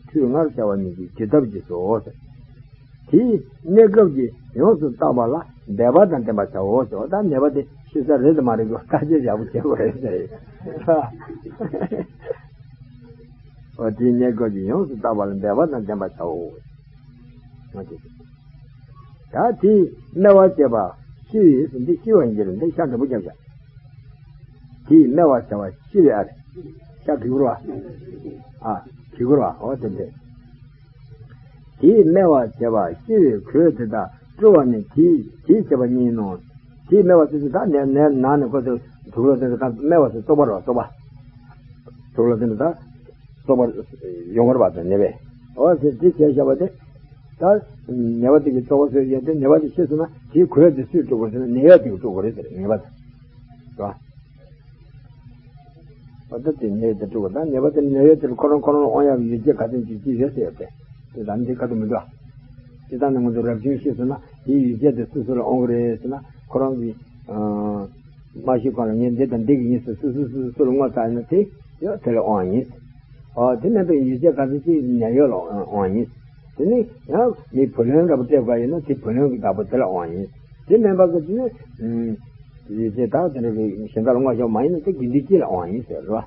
ཁྲུས་ལྔར་བྱ་བ་ཉིད་ཀྱི་སྒྱུ་ལྡབ་ཀྱིས་སོ་ཟེར། དེའི་གནས་སྐབས་ཀྱི་ཡོངས་སུ་བརྟག་པ་ལ་འབད་པ་དང་ལྡན་པར་བྱའོ་ཟེར། ད་ནད་པ་དེ་ཤི་ས་རེད་དམ་མ་རེད་གོ་བརྟག་དཔྱད་ཡག་པོ་བྱེད་དགོས་རེད་ཟེར། འོ་དེའི་གནས་སྐབས་ཀྱི་ཡོངས་སུ་བརྟག་པ་ལ་འབད་པ་དང་ལྡན་པར་བྱའོ། འོ་དེ། ད་དེས་སྨེ་བ་བྱས་པ་ཤི་བའི་ཟེར། འདི་ཤི་བ་ཡིན་གྱི་རེད། འདི་ཤ་འདྲ་པོ་རྒྱབ་བཞག་དེས་སྨེ་བ་བྱས་པ་ཤི་བའི་ཨ་རེ། ཤ་གི་གུར་བ། ཨ་གི་གུར་བ་འོ་དེ་འདྲས། དེས་སྨེ་བ་བྱས་པ་ཤི་བའི་གོས་དེ་དག་བཀྲུ་བ་ནི་དེས་དེས་བྱས་པ་ཉིད་ནོ། དེས་སྨེ་བ་ཟེར་དུས་ད་ནས་ནས་ནང་ནས་ཁོ་ཚོས་དུག་ལོག་དེ་ཚོ་གང་སྨེ་བ་ཟེར་བཙོག་པ་རེད་བ། བཙོག་པ། དུག་ལོག་དེ་འདྲ་ད་བཙོག་པ་ཡོང་གི་རེད་བ། དེ་ནས་བས་འོ་ཟེར་དེ་བྱས་བཞག་པ་དེ་ད་ནད་པ་དེ་གི་བཙོག་པ་བཟོས་ཡོད་དེ་ནད་པ་དེ་ཤི་སོང་ན་དེའི་གོས་དེ་སུས་བཀྲུ་དགོས་ཟེར་ན་ནད་གཡོག་དེ་གིས་བཀྲུ་དགོས་རེད་ཟེར། ནད་པ་དེ་རེད་བ། འོ་ད་དེ་ནད་དེ་བཀྲུ་དགོས། ད་ནད་པ་དེ་ནད་གཡོག་དེ་ལ་ཁོ་རང་ཁོ་རང་ལ་དབང་ཡག་གི་ཡོ་བྱད་ག་ཚོད་ཅིག་ཅིག་ཡོད་ཟེར་ཡོད་པས། དེ་ད་འདི་ཁ་ཐུག་མི་འདུག་ཨ། སྤྱིར་བཏང་ནས་ང་ཚོ་རབ་བྱུང་ཤི་སོང་ན་དེའི་ཡོ་བྱད་དེ་སུ་སུ་ལ་དབང་གི་རེད་ཟེར་ན་ཁོ་རང་གི་ཨ་མ་ཤི་གོང་ལ་ངས་འདི་དང་འདི་གི་ཡིན་ཟེར་སུ་སུ་སུ་སུ་ལ་བསྔོ་ཚར་ན་དེ་ཡང་དེ་ལ་དབང་ཡིན། ཨ་དེ་མིན་པའི་ཡོ་བྱད་ག་ཚོད་ཅིག་ནད་གཡོག་ལ་དབང་ཡིན། དེ་ནས་ཡང་མི་བུ་ལོན་འདྲ་པོ་སྤྲད་དགོས་ཡིན་ན་དེ་བུ་ལོན་གྱི་བདག་པོ་དེ་ལ་དབང་ཡིན། དེ་མིན་པ་གི་དེ་ནི་ཡོ་བྱད་ད་དེ་འདྲ་གི་གཞན་དག་ལ་བསྔོ་ཆོག་མ་ཡིན་ན་དེ་དགེ་འདུན་སྤྱི་ལ་དབང་ཡིན་ཟེར་རོ།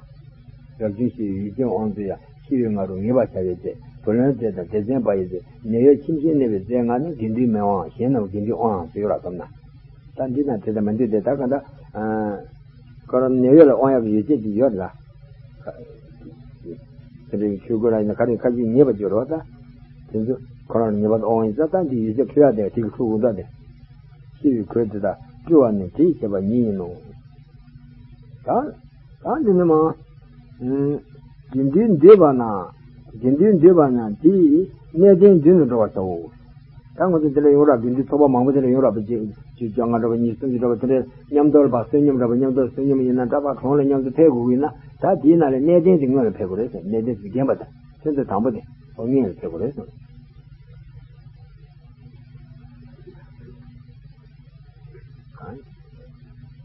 རབ་བྱུང་ཤི་བའི་ཡོ་བྱད་དབང་དུ་ཡང་ཤི་བའི་ང་རོ་ངེས་པར་བྱ་བའི་ཚེ་བུ་ལོན་སྤྲད་དང་དེ་བཙན་པ་ཡི་ཚེ་ནད་གཡོག་ཁྱིམ་གཞིས་གནས་པའི་རྫས་ལྔ་ནི་དགེ་འདུན་མི་དབང་གཞན་རྣམས་དགེ་འདུན་དབང་ཟེར་ཡོད་ར་བསམ་ན། ད་འདི་ན་དེ་ལྟ་མི་འདུག་སྟེ་ད་ག་ད་ཁོ་རང་ནད་གཡོག་ལ་དབང་ཡག་གི་ཡོ་བྱད་ཅིག་ཡོད་ལ། དེ་འདྲའི་ཆོས་གོས་ལ་ཡིན་ན་ག་རེ་ཁ་ཅིག་ཉེས་པ་ཅིག་ཡོད་རེད་བ། ད་དེ་ཚོ་ ཁོ་རང་ལ་ཉེས་པ་དབང་ཡིན་ཙང་། ད་འདི་ཡོ་བྱད་འཁྲུ་ཡག་དེ་དེ་གི་འཁྲུ་དགོས་འདུག་སྟེ། ཤི་བའི་གོས་དེ་དག་བཀྲུ་བ་ནི་དེས་བྱས་པ་ཉིད་ཡིན་ནོ། ད་ད་འདི་ནི་མ། དགེ་འདུན་འདུས་པ་ན། དགེ་འདུན་འདུས་པ་ན་དེའི་གནས་བརྟན་མདུན་དུ་འགྲོ་བར་བྱའོ། ད་ང་ཚོ་དེ་ལ་ཡོང་རབས་དགེ་འདུན་ཚོགས་པ་མང་པོ་དེ་ལ་ཡོང་རབས་པ་གཅིག་གཅིག་བཅོ་ལྔ་འདྲ་བ་གཉིས་གསུམ་གྱི་འདྲ་བ་དེ་འདྲའི་མཉམ་དུ་ལ་བསོད་སྙོམས་འདྲ་བ་མཉམ་དུ་བསོད་སྙོམས་ཡིན་ན་འདྲ་བ་གྲོང་ལ་མཉམ་དུ་ཕེབས་དགོས་ཀྱི་ཡིན་ན། ད་དེའི་ནང་ལ་གནས་བརྟན་དེ་སྔོན་ལ་ཕེབས་དགོས་རེད་ཟེར། གནས་བརྟན་དེ་རྒན་པ་དང་ཐོན་ཚོད་དང་པོ་དེ་ཨོ་སྔོན་ལ་ཕེབས་དགོས་རེད་ཟེར།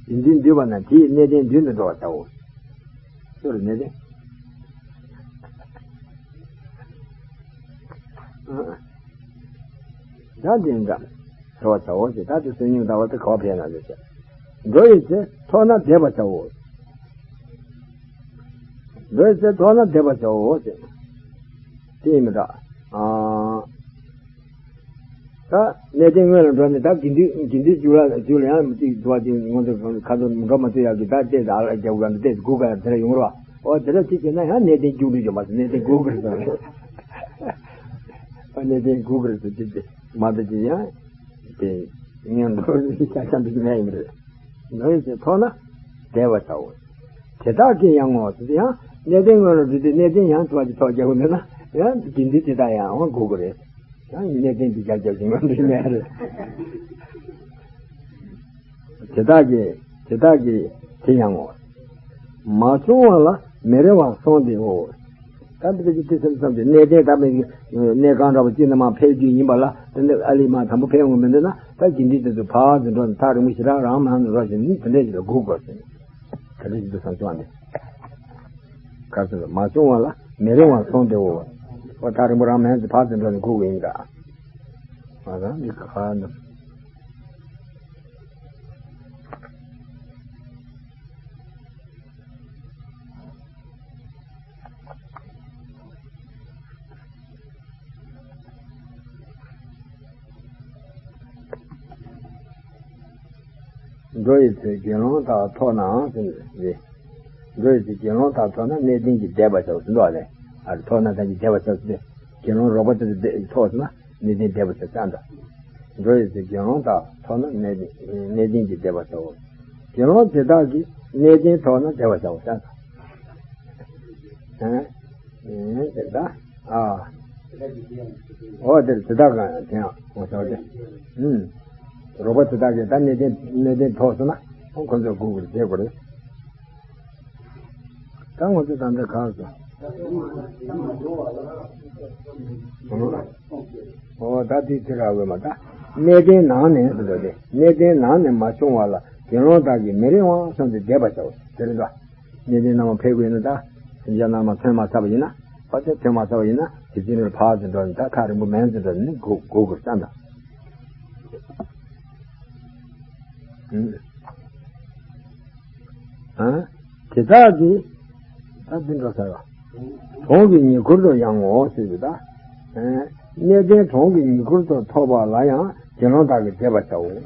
དགེ་འདུན་འདུས་པ་ན་དེའི་གནས་བརྟན་མདུན་དུ་འགྲོ་བར་བྱའོ། ཤོར་གནས་བརྟན། ད་འདི་འདྲ་འགྲོ་བར་བྱའོ་ཞེས། ད་དེ་བསོད་སྙོམས་ལྟ་བ་དེ་ག་བ་ཕེབས་ན་ཟེར་བྱས། འགྲོ་ཡི་ཚེ་མཐོང་ན་བཟླས་པར་བྱའོ། འགྲོ་ཡི་ཚེ་མཐོང་ན་བཟླས་པར་བྱའོ་ཞེས། དེ་ཡིན་མི་འདྲ། ཨ། ད་གནས་བརྟན་སྔོན་ལ་འགྲོ་ནས། ད་དགེ་འདུན་དགེ་འདུན་ཅུ་ལ་ཅུ་ལ་ཡང་མི་གཅིག་འགྲོ་བ་ཅིག་ངོ་དེ་ཁ་ཐུག་འགྲོ་མ་ཐུབ་ཡག་གི། ད་ལྟས་ད་ཨ་ལ་རྒྱབ་ག་འདི་ལྟས་སྒུག་ག་ཡ་དེ་འདྲ་ཡོང་རོགས། ཨོ་དེ་འདྲ་ཅིག་བྱས་ན་ཡང་གནས་བརྟན་སྒུག་འགྲོ་རྒྱུ་མ་ཟད། གནས་བརྟན་སྒུག་དགོས་རེད་ཟེར། ཨོ་གནས་བརྟན་སྒུག་དགོས་རེད་ཟེར། ཅིག་ཅིག་མ་གཏོགས་ཅིག་ཡང་དེ་སྔོན་འགྲོ་ཆ་ཆ་འདི་ནས་ཡིན་རེད། འགྲོ་ཡི་ཚེ་མཐོང་ན་བཟླས་པར་བྱའོ། དེ་དག་གིས་ཡང་ངོ་། དེ་ཡང་གནས་བརྟན་སྔོན་ལ་འགྲོ་དུས་གནས་བརྟན་ཡང་ཐོག་གི་ཐོག་རྒྱག་དགོས་འདུག་ན། ཡང་དགེ་འདུན་དེ་དག་ཡང་འོང་དགོས་ཀྱི་རེད། ཡང་གནས་བརྟན་དེ་རྒྱག་རྒྱག་ཞིག་མ་འགྲིག་ནས་རེད། དེ་དག་གིས་དེ་དག་གིས་དེ་ཡང་ངོ་། མ་བྱུང་བ་ལ་མི་རིང་བར་སོང་སྟེའོ། ད་འདི་ཅི་དེ་སེམས་ཙམ་གྱི་གནས་བརྟན་ད་མི་གནས་གང་འདྲ་བ་ཅིག་ནས་མར་ཕེབས་རྒྱུ་ཡིན་པ་ལ། དེ་འདི་ཨ་ལི་མ་དང་པོ་ཕེབས་འོང་མི་འདུག་ན། ད་དགེ་འདུན་དེ་ཚོ་ཕར་ཚུར་འགྲོ་ནས་ཐག་རིང་པོ་ཞེ་དྲག་རང་མ་ནས་རོགས་ཞིག་ནི་དེ་འདྲས་ཞིག་ལ་སྒུག་དགོས་ཟེར། དེ་འདྲས་ཞིག་ཏུ་བསམ་བྱུང་བ་འདི། ག་ཚོད་མ་བྱུང་བ་ལ་མི་རིང་བར་སོང་སྟེའོ། ཨོ་ཐག་རིང་པོ་རང་མ་ནས་ཕར་ཚུར་འགྲོ་ནས་སྒུག་གི་ཡིན་འདྲ། ང་རང་འདི་ག་ནས། འགྲོ་ཡི་ཚེ་དགེ་སློང་དག་ཐོབ་ནའང་ཟེར་ནས་རེད། འགྲོ་ཡི་ཚེ་དགེ་སློང་དག་ཐོབ་ན་གནས་བརྟན་གྱིས་བཟླས་པར་བྱའོ་ཟེར་འདུག་བ་ལས། ཨ་རེ་ཐོབ་ན་དང་གིས་བཟླས་པར་བྱའོ་ཟེར་ཏེ། དགེ་སློང་རོགས་པ་དེ་ཚོ་ཐོབ་སོང་ན་གནས་བརྟན་བཟླས་པར་བྱའོ་ཟེར་འདུག་འགྲོ་ཡི་ཚེ་དགེ་སློང་དག་ཐོབ་ན་གནས་བརྟན་གནས་བརྟན་གྱིས་བཟླས་པར་བྱའོ། དགེ་སློང་དེ་དག་གིས་གནས་བརྟན་ཐོབ་ན་བཟླས་པར་བྱའོ་ཟེར་འདུག་ཨ། ཨེ་དེ་ད། ཨ། འོ་དེར་དེ་དག་གང་ཡང་དེ་ཡང་འོ་ཞོག་དེ། ཨུམ། རོགས་པ་དེ་དག་གིས་ད་གནས་བརྟན་གནས་བརྟན་ཐོབ་སོང་ན་ཁོ་ཚོ་སྒུག་དགོས་རེད། བསྡད་དགོས་རེད། ད་ང་ཚོ་ད་ལྟ་གང་སོང་། འོ་ད་དེ་དེ་ར་འོས་མ་ད། གནས་བརྟན་ནང་ནས་ཟེར་འདུག་སྟེ། གནས་བརྟན་ནང་ནས་མ་བྱུང་བ་ལ་དགེ་སློང་དག་གིས་མི་རིང་བར་སོང་སྟེ་བཟླས་པར་བྱའོ་ཟེར་འདུག་གནས་བརྟན་ནང་མ་ཕེབས་དགོས་ན་ད། སེམས་ཅན་ནང་མ་ཐོན་མ་ཚར་བ་ཡིན་ན། ཕ་ཚོ་ཐོན་མ་ཚར་བ་ཡིན་ན་དེ་ཚེ་ནས་ཕར་ཚུར་འགྲོ་ནས་ད་ཐག་རིང་པོ་མེད་ཚུལ་འགྲོ་ནས་སྒུག་སྒུག་དགོས་བསམ་དང་། ཨ། དེ་དག་གིས་ད་འདི་འགྲོ་ཟེར་བ། གྲོང་གི་ཉེ་འཁོར་དུ་ཡང་ངོ་ཟེར་གྱི་ད། ཨ། གནས་བརྟན་གྲོང་གི་ཉེ་འཁོར་དུ་ཐོབ་པ་ལ་ཡང་དགེ་སློང་དག་གིས་བཟླས་པར་བྱའོ།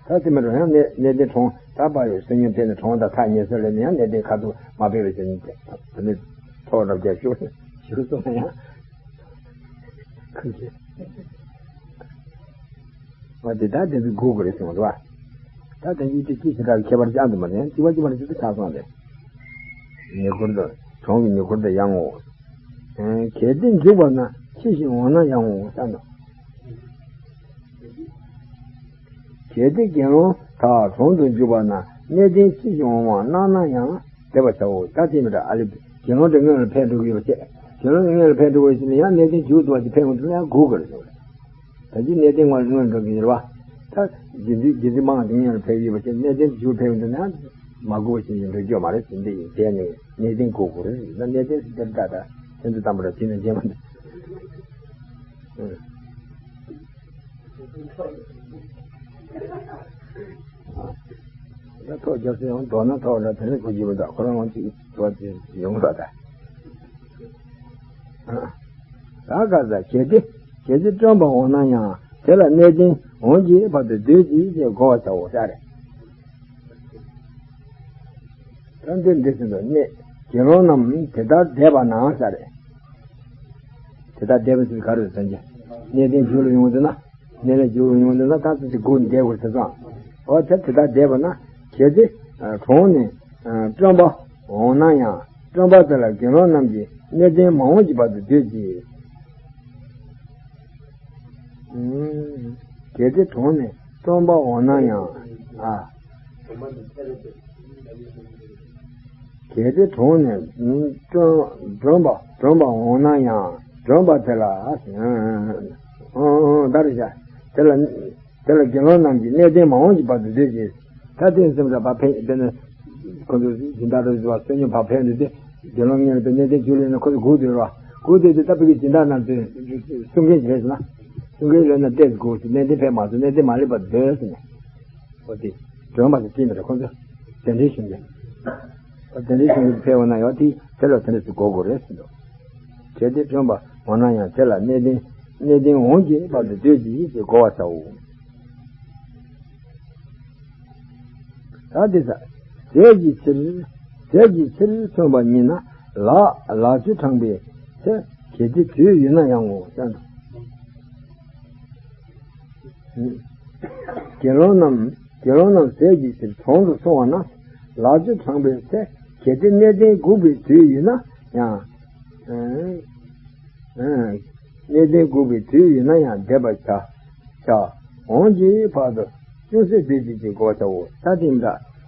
ད་དེ་མི་འགྲོ་ཡང་གནས་གནས་བརྟན་གྲོང་ད་པ་ཡོད་སེམས་ཉམས་ཐེབས་ནས་གྲོང་དང་ཐག་ཉེ་ས་ལས་ནས་ཡང་གནས་བརྟན་ཁ་ཐུག་མ་ཕེབས་པའི་ཕྱིར་དེ་ནས་ཐོག་རབ་རྒྱབ་ཞུ་ཞུ་སོང་ན་ཡང་ཁུ་ཁེ། འོ་དེ་ད་དེ་ཚོ་སྒུག་དགོས་རེད་གསུངས་འདུག་བ། ད་དེ་ཡིད་དེ་ཅི་ཞེ་དྲག་གི་ཁྱད་པར་ཅང་དུ་མ་ལེན་ཅི་བ་ཅི་བ་ཅི་ཏུ་ཆགས་སོང་རེད། ཉེ་འཁོར་དུ་གྲོང་གི་ཉེ་འཁོར་དུ་ཡང་ངོ་། གལ་ཏེ་འཇུག་པ་ན་ཕྱིས་ཤིག་འོང་ན་ཡང་ངོ་བསམ་དང་། གལ་ཏེ་དགེ་སློང་དག་གྲོང་དུ་འཇུག་པ་ན་གནས་བརྟན་ཕྱིས་ཤིག་འོང་བ་སྣང་ན་ཡང་བཟླས་པར་བྱའོ། ད་དེ་མི་འདྲ་ཨ་ལེ། དགེ་སློང་དེ་སྔོན་ལ་ཕེབས་འགྲོ་གི་ཡོད་པ་བྱས། དགེ་སློང་དེ་སྔོན་ལ་ཕེབས་འགྲོ་བའི་ཕྱིར་ན་ཡང་གནས་བརྟན་མཇུག་བསྡུ་བ་ཅིག་ཕེབས་འོང་དུས་ན་ཡང་སྒུག་དགོས་རེད་ཟེར་བ་རེད། ད་ཅི་གནས་བརྟན་སྔོན་སྔོན་འགྲོ་གི་ཡོད་རེད་བ། ད་དགེ་འདུན་དགེ་འདུན་མང་དེ་སྔོན་ལ་ཕེབས་ཡོད་པ་བྱས་གནས་བརྟན་མཇུག་ཕེབས་འོང་དུས་ན་ཡང་མ་སྒུག་པ་ཞིག་ཡིན་འགྲོ་རྒྱུ་མ་རེད་ཟེར། འདི་ཡིན་དེ་ནས་གནས་བརྟན་སྒུག་དགོས་རེད་ཟེར། ད་གནས་བརྟན་ཟེར་དེ་འདྲ་ད་ཁྱེད་ཚོ་དམ་པ་ར་དེ་ནས་རྗེས་མ་འདི། ད་ཐོག་རྒྱབ་ས་ཡང་མདོར་ན་ཐོག་ལ་དེ་ནས་གོ་རྒྱུ་མི་འདུག་ཁོ་རང་ངོ་ཅིག་ཐོག་ཅིག་ཡོང་ལ་ད། ད་ག་ས་གལ་ཏེ་གལ་ཏེ་བསྐྲུན་པ་འོང་ན་ཡང་དེ་ལ་གནས་བརྟན་འོང་གི་བར་དུ་སྡོད་ཅིག་ཅེས་བསྒོ་བར་བྱའོ་ཟེར་རེད། ད་འདི་འདི་ཚོ་གནས་དགེ་སློང་རྣམས་དེ་ལྟར་བཟླས་པ་ན་ཟེར་རེད། དེ་དག་འདས་པ་ཟེར་ག་རེ་ཟེར་གྱི། གནས་བརྟན་རྒྱུད་ལ་ཡོང་དུས་ན། གནས་ལས་རྒྱུད་ལ་ཡོང་དུས་ན་ད་ཚོད་ཅིག་སྒུག་ནས་བསྡད་དགོས་ཟེར་ཙང་། འོ་དེ་དེ་དག་འདས་པ་ན་གལ་ཏེ་གྲོངས་ནས་སྟོན་པ་འོང་ན་ཡང་སྟོན་པ་དེ་ལ་དགེ་སློང་རྣམས་ཀྱིས་གནས་བརྟན་མ་འོངས་ཀྱི་བར་དུ་སྡོད་ཅིག། གལ་ཏེ་གྲོངས་ནས་སྟོན་པ་འོང་ན་ཡང་། ཨ། གལ་ཏེ་གྲོངས་ནས་སྟོན་སྒྲོན་པ་སྒྲོན་པ་འོང་ན་ཡང་སྒྲོན་པ་དེ་ལ། ཨང་ཨང་ཨང་། ད་རེ་བྱ། དེ་ལ་དེ་ལ་དགེ་སློང་རྣམས་ཀྱིས་གནས་བརྟན་མ་འོངས་ཀྱི་བར་དུ་སྡོད་ཅིག། ད་དེ་སེམས་ལ་བབ་ཕན་དེ་ནི། ཁོ་ཚོ་སྦྱིན་བདག་རེ་བ་བསོད་སྙོམས་བག་ཕེབས་འདུག་སྟེ། དགེ་སློང་ངན་པའི་གནས་བརྟན་རྒྱུད་ལ་ཡོད་ན་ཁོ་ཚོ་སྒུག་སྡོད་རོགས། སྒུག་སྡོད་དུས་ད་བུ་གི་སྦྱིན་བདག་རྣམས་ཚོས་གསུང་མཁན་ཅིག་རེད་ཟེར་ན། གསུང་མཁན་ཡོད་ན་ལྟས་སུ་སྒུག་ཟེར། གནས་བརྟན་ཕེབས་མ་སོང་། གནས་བརྟན་མ་སླེབས་པར་སྡོད་ཟེར་ནས། འོ་དེ་སྒྲོན་པ་དེ་བསྟན་པ་རེད། ཁོ་ཚོ་གདན་འདྲེན་ཞུ་མཁན། གདན་འདྲེན་ཞུ་མཁན་ཕེབས་འོང་ན་ཡང་དེ་དེ་ལ་དེ་འདྲ་ཞིག་དགོས་དགོས་རེད་ཟེར་འདུག། གལ་ཏེ་སྒྲོན་པ་འོང་ན་ཡང་དེ་ལ་གནས་བརྟན་གནས་བརྟན་འོང་གི་བར་དུ་སྡོད་ཅིག་ཅེས་བསྒོ་བར་བྱའོ། ད་དེ་ས། ཟས་ཀྱི་ཕྱིར། ཟས་ཀྱི་ཕྱིར་མཚོན་པ་ཉིད་ན་ལག་ལག་ཆུ་དྲངས་པའི་ཚེ། གལ་ཏེ་དུས་ཡོད་ན་ཡང་ངོ་། ཡང་དུ། དགེ་སློང་རྣམས་དགེ་སློང་རྣམས་ཟས་ཀྱི་ཕྱིར་གྲོང་དུ་སོང་བ་ན། ལག་ཆུ་དྲངས་པའི་ཚེ། གལ་ཏེ་གནས་བརྟན་སྒུག་པའི་དུས་ཡོད་ན་ཡང་། གནས་བརྟན་སྒུག་པའི་དུས་ཡིན་ན་ཡང་བསྡད་པར་བྱ། བྱ། འོང་གི་བར་དུ་ཅུང་ཟད་སྡོད་ཅིག་ཅེས་བསྒོ་བར་བྱའོ། ད་དེ་འདྲ།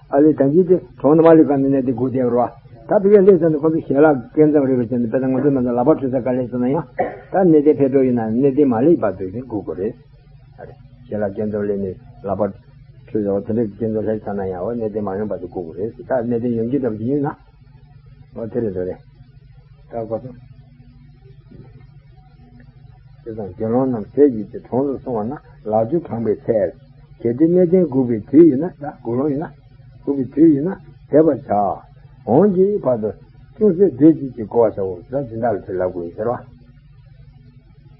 ཨ་ལས་ད་གིན་དེ་གྲོངས་ནས་མ་སླེབས་ག་ནས་གནས་བརྟན་སྒུག་བསྡད་རོགས། ད་ཕ་གིར་སླེབས་ཚར་ནས་ཁོ་ཚོ་ཞལ་ལག་སྐས་འཛེགས་རེད་པ་བྱས་ནས། དཔེར་ན་ང་ཚོ་མ་ཚད་ལག་པ་འཁྲུ་ས་ག་སླེབས་སོང་ན་ཡང་། ད་གནས་བརྟན་ཕེབས་འགྲོ་ཡིན་ན་གནས་བརྟན་མ་སླེབས་བར་དུ་སྒུག་དགོས་རེད། ཨ་རེ། ཞལ་ལག་སྐས་འཛེགས་སླེབས་ནས་ལག་པ་འཁྲུ་ཡག་དེ་འདྲའི་སྐས་འཛེགས་སླེབས་ཚར་ན་ཡང་འོ་གནས་བརྟན་མ་ཡོང་བར་དུ་སྒུག་དགོས་རེད། ད་གནས་བརྟན་ཡོང་རྒྱུ་འདྲ་པོ་ཅིག་ཡིན་ན། འོ་དེ་རེད་འདོད་རེད། ད་གོ་སོང་། དེ་དང་དགེ་སློང་རྣམས་ཟས་ཀྱི་ཕྱིར་གྲོང་དུ་སོང་བ་ན་ལག་ཆུ་དྲངས་པའི་ཚེ། གལ་ཏེ་གནས་བརྟན་སྒུག་པའི་དུས་ཡིན་ན། ད་དགུང་ལོ་ཡིན་ན། སྒུག་པའི་དུས་ཡིན་ན་བསྡད་པར་བྱ། འོང་གི་བར་དུ་ཅུང་ཟད་སྡོད་ཅིག་ཅེས་བསྒོ་བར་བྱའོ། ད་སྦྱིན་བདག་ལ་དེ་ལབ་དགོས་ཡིན་ཟེར་བ།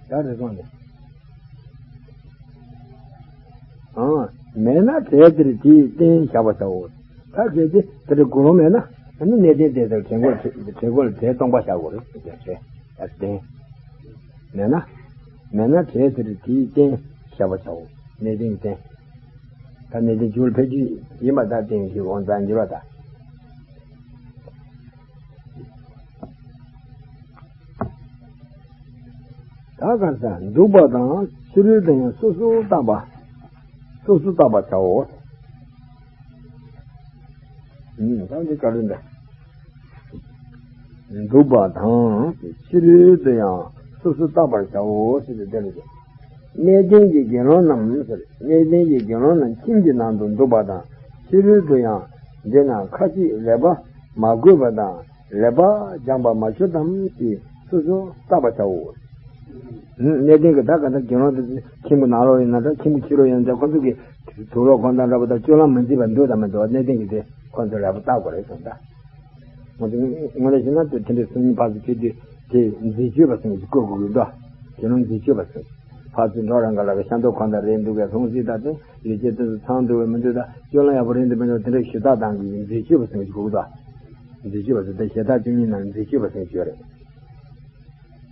ད་རེ་སོང་ནས། ཨང་། མེད་ན་གྲལ་དེར་དེའི་སྟེང་བཞག་པར་བྱའོ། ད་གལ་ཏེ་དེ་འདྲ་དགུང་ལོ་མེད་ན། ཨ་ནི་གནས་བརྟན་དེ་དང་གྲལ་མགོར་གྲལ་མགོར་གྲལ་སྟོང་པ་བཞག་དགོས་རེད་ཟེར་གྱི་རེད། ཨ་བརྟན། མེད་ན། མེད་ན་གྲལ་དེར་དེའི་སྟེང་བཞག་པར་བྱའོ། གནས་བརྟན་གྱི་སྟེང་། ད་གནས་བརྟན་རྒྱུད་ལ་ཕེབས་རྒྱུ་ཡིན་པ་ད་སྟེང་གི་དབང་རྩ་འགྱུར་བ་དང་། ད་ག་ས་འདུག་པ་དང་ཕྱི་རོལ་དུ་ཡང་སོ་སོར་བརྟག་པ། སོ་སོར་བརྟག་པར་བྱའོ། ཨུམ། ད་འདི་ག་རེ་འདྲ། འདུག་པ་དང་ཕྱི་རོལ་དུ་ཡང་སོ་སོར་བརྟག་པར་བྱའོ་ཟེར་ཏེ་དེ་ལ་ཟེར། གནས་བརྟན་གྱི་དགེ་སློང་རྣམས་ཟེར། གནས་བརྟན་གྱི་དགེ་སློང་རྣམས་ཁྱིམ་གྱི་ནང་དུ་འདུག་པ་དང་ཕྱི་རོལ་དུ་ཡང་འདི་ན་ཁ་ཅིག་ལེགས་པར་མ་གོས་པ་དང་། ལེགས་པར་སྦྱངས་པ་མ་གྱུར་ཏམ་ཞེས་སོ་སོར་བརྟག་པར་བྱའོ། གནས་བརྟན་གྱི་ད་ག་ད་དགེ་སློང་དེ་ཁྱིམ་གྱི་ནང་ལོགས་ཡིན་ན་འདྲ། ཁྱིམ་གྱི་ཕྱི་ལོགས་ཡིན་ན་འདྲ། ཁོ་ཚོ་གི་དུག་ལོག་ཁོང་དང་འདྲ་པོ་དང་སྤྱོད་ལམ་མི་མཛེས་པ་འདུག་དང་མི་འདུག་གནས་བརྟན་གྱི་དེ་ཁོ་ཚོ་ལེགས་པར་བརྟག་དགོས་རེད་གསུངས་ད། ང་ཚོ་དངོས་གནས་བྱས་ན་དེ་དེ་འདྲའི་སང་ཉིན་ཕར་ཚུར་ཕྱེ་དུས་དེ་མཛེས་སྤྱོད་པ་ཟེར་གྱི་བཀོད་དགོས་ཀྱི་འདུག་དགེ་སློང་མཛེས་སྤྱོད་པ་ཟེར། ཕར་ཚུར་འགྲོ་རང་ག་ལ་གི་ཤ་མདོག་གང་དང་རེད་འདུག་གས། ལྷུང་བཟེད་དང་དེ་ཡོ་བྱད་དེ་ཚོ་ཚང་འདུག་བས་མི་འདུག་ད་སྤྱོད་ལམ་ཡག་པོ་རེད་འདུག་མི་འདུག་དེ་འདྲ་ཞུ་དག་དང་གི་མཛེས་སྤྱོད་པ་ཟེར་གྱི་དགོས་ཀྱི་འདུག་མཛེས་སྤྱོད་པ་ཟེར་ཏེ་ཞལ་ཐག་བཅུ་གཉིས་ནང་མཛེས་སྤྱོད་པ་ཟེར་གྱི་ཡོད་རེད།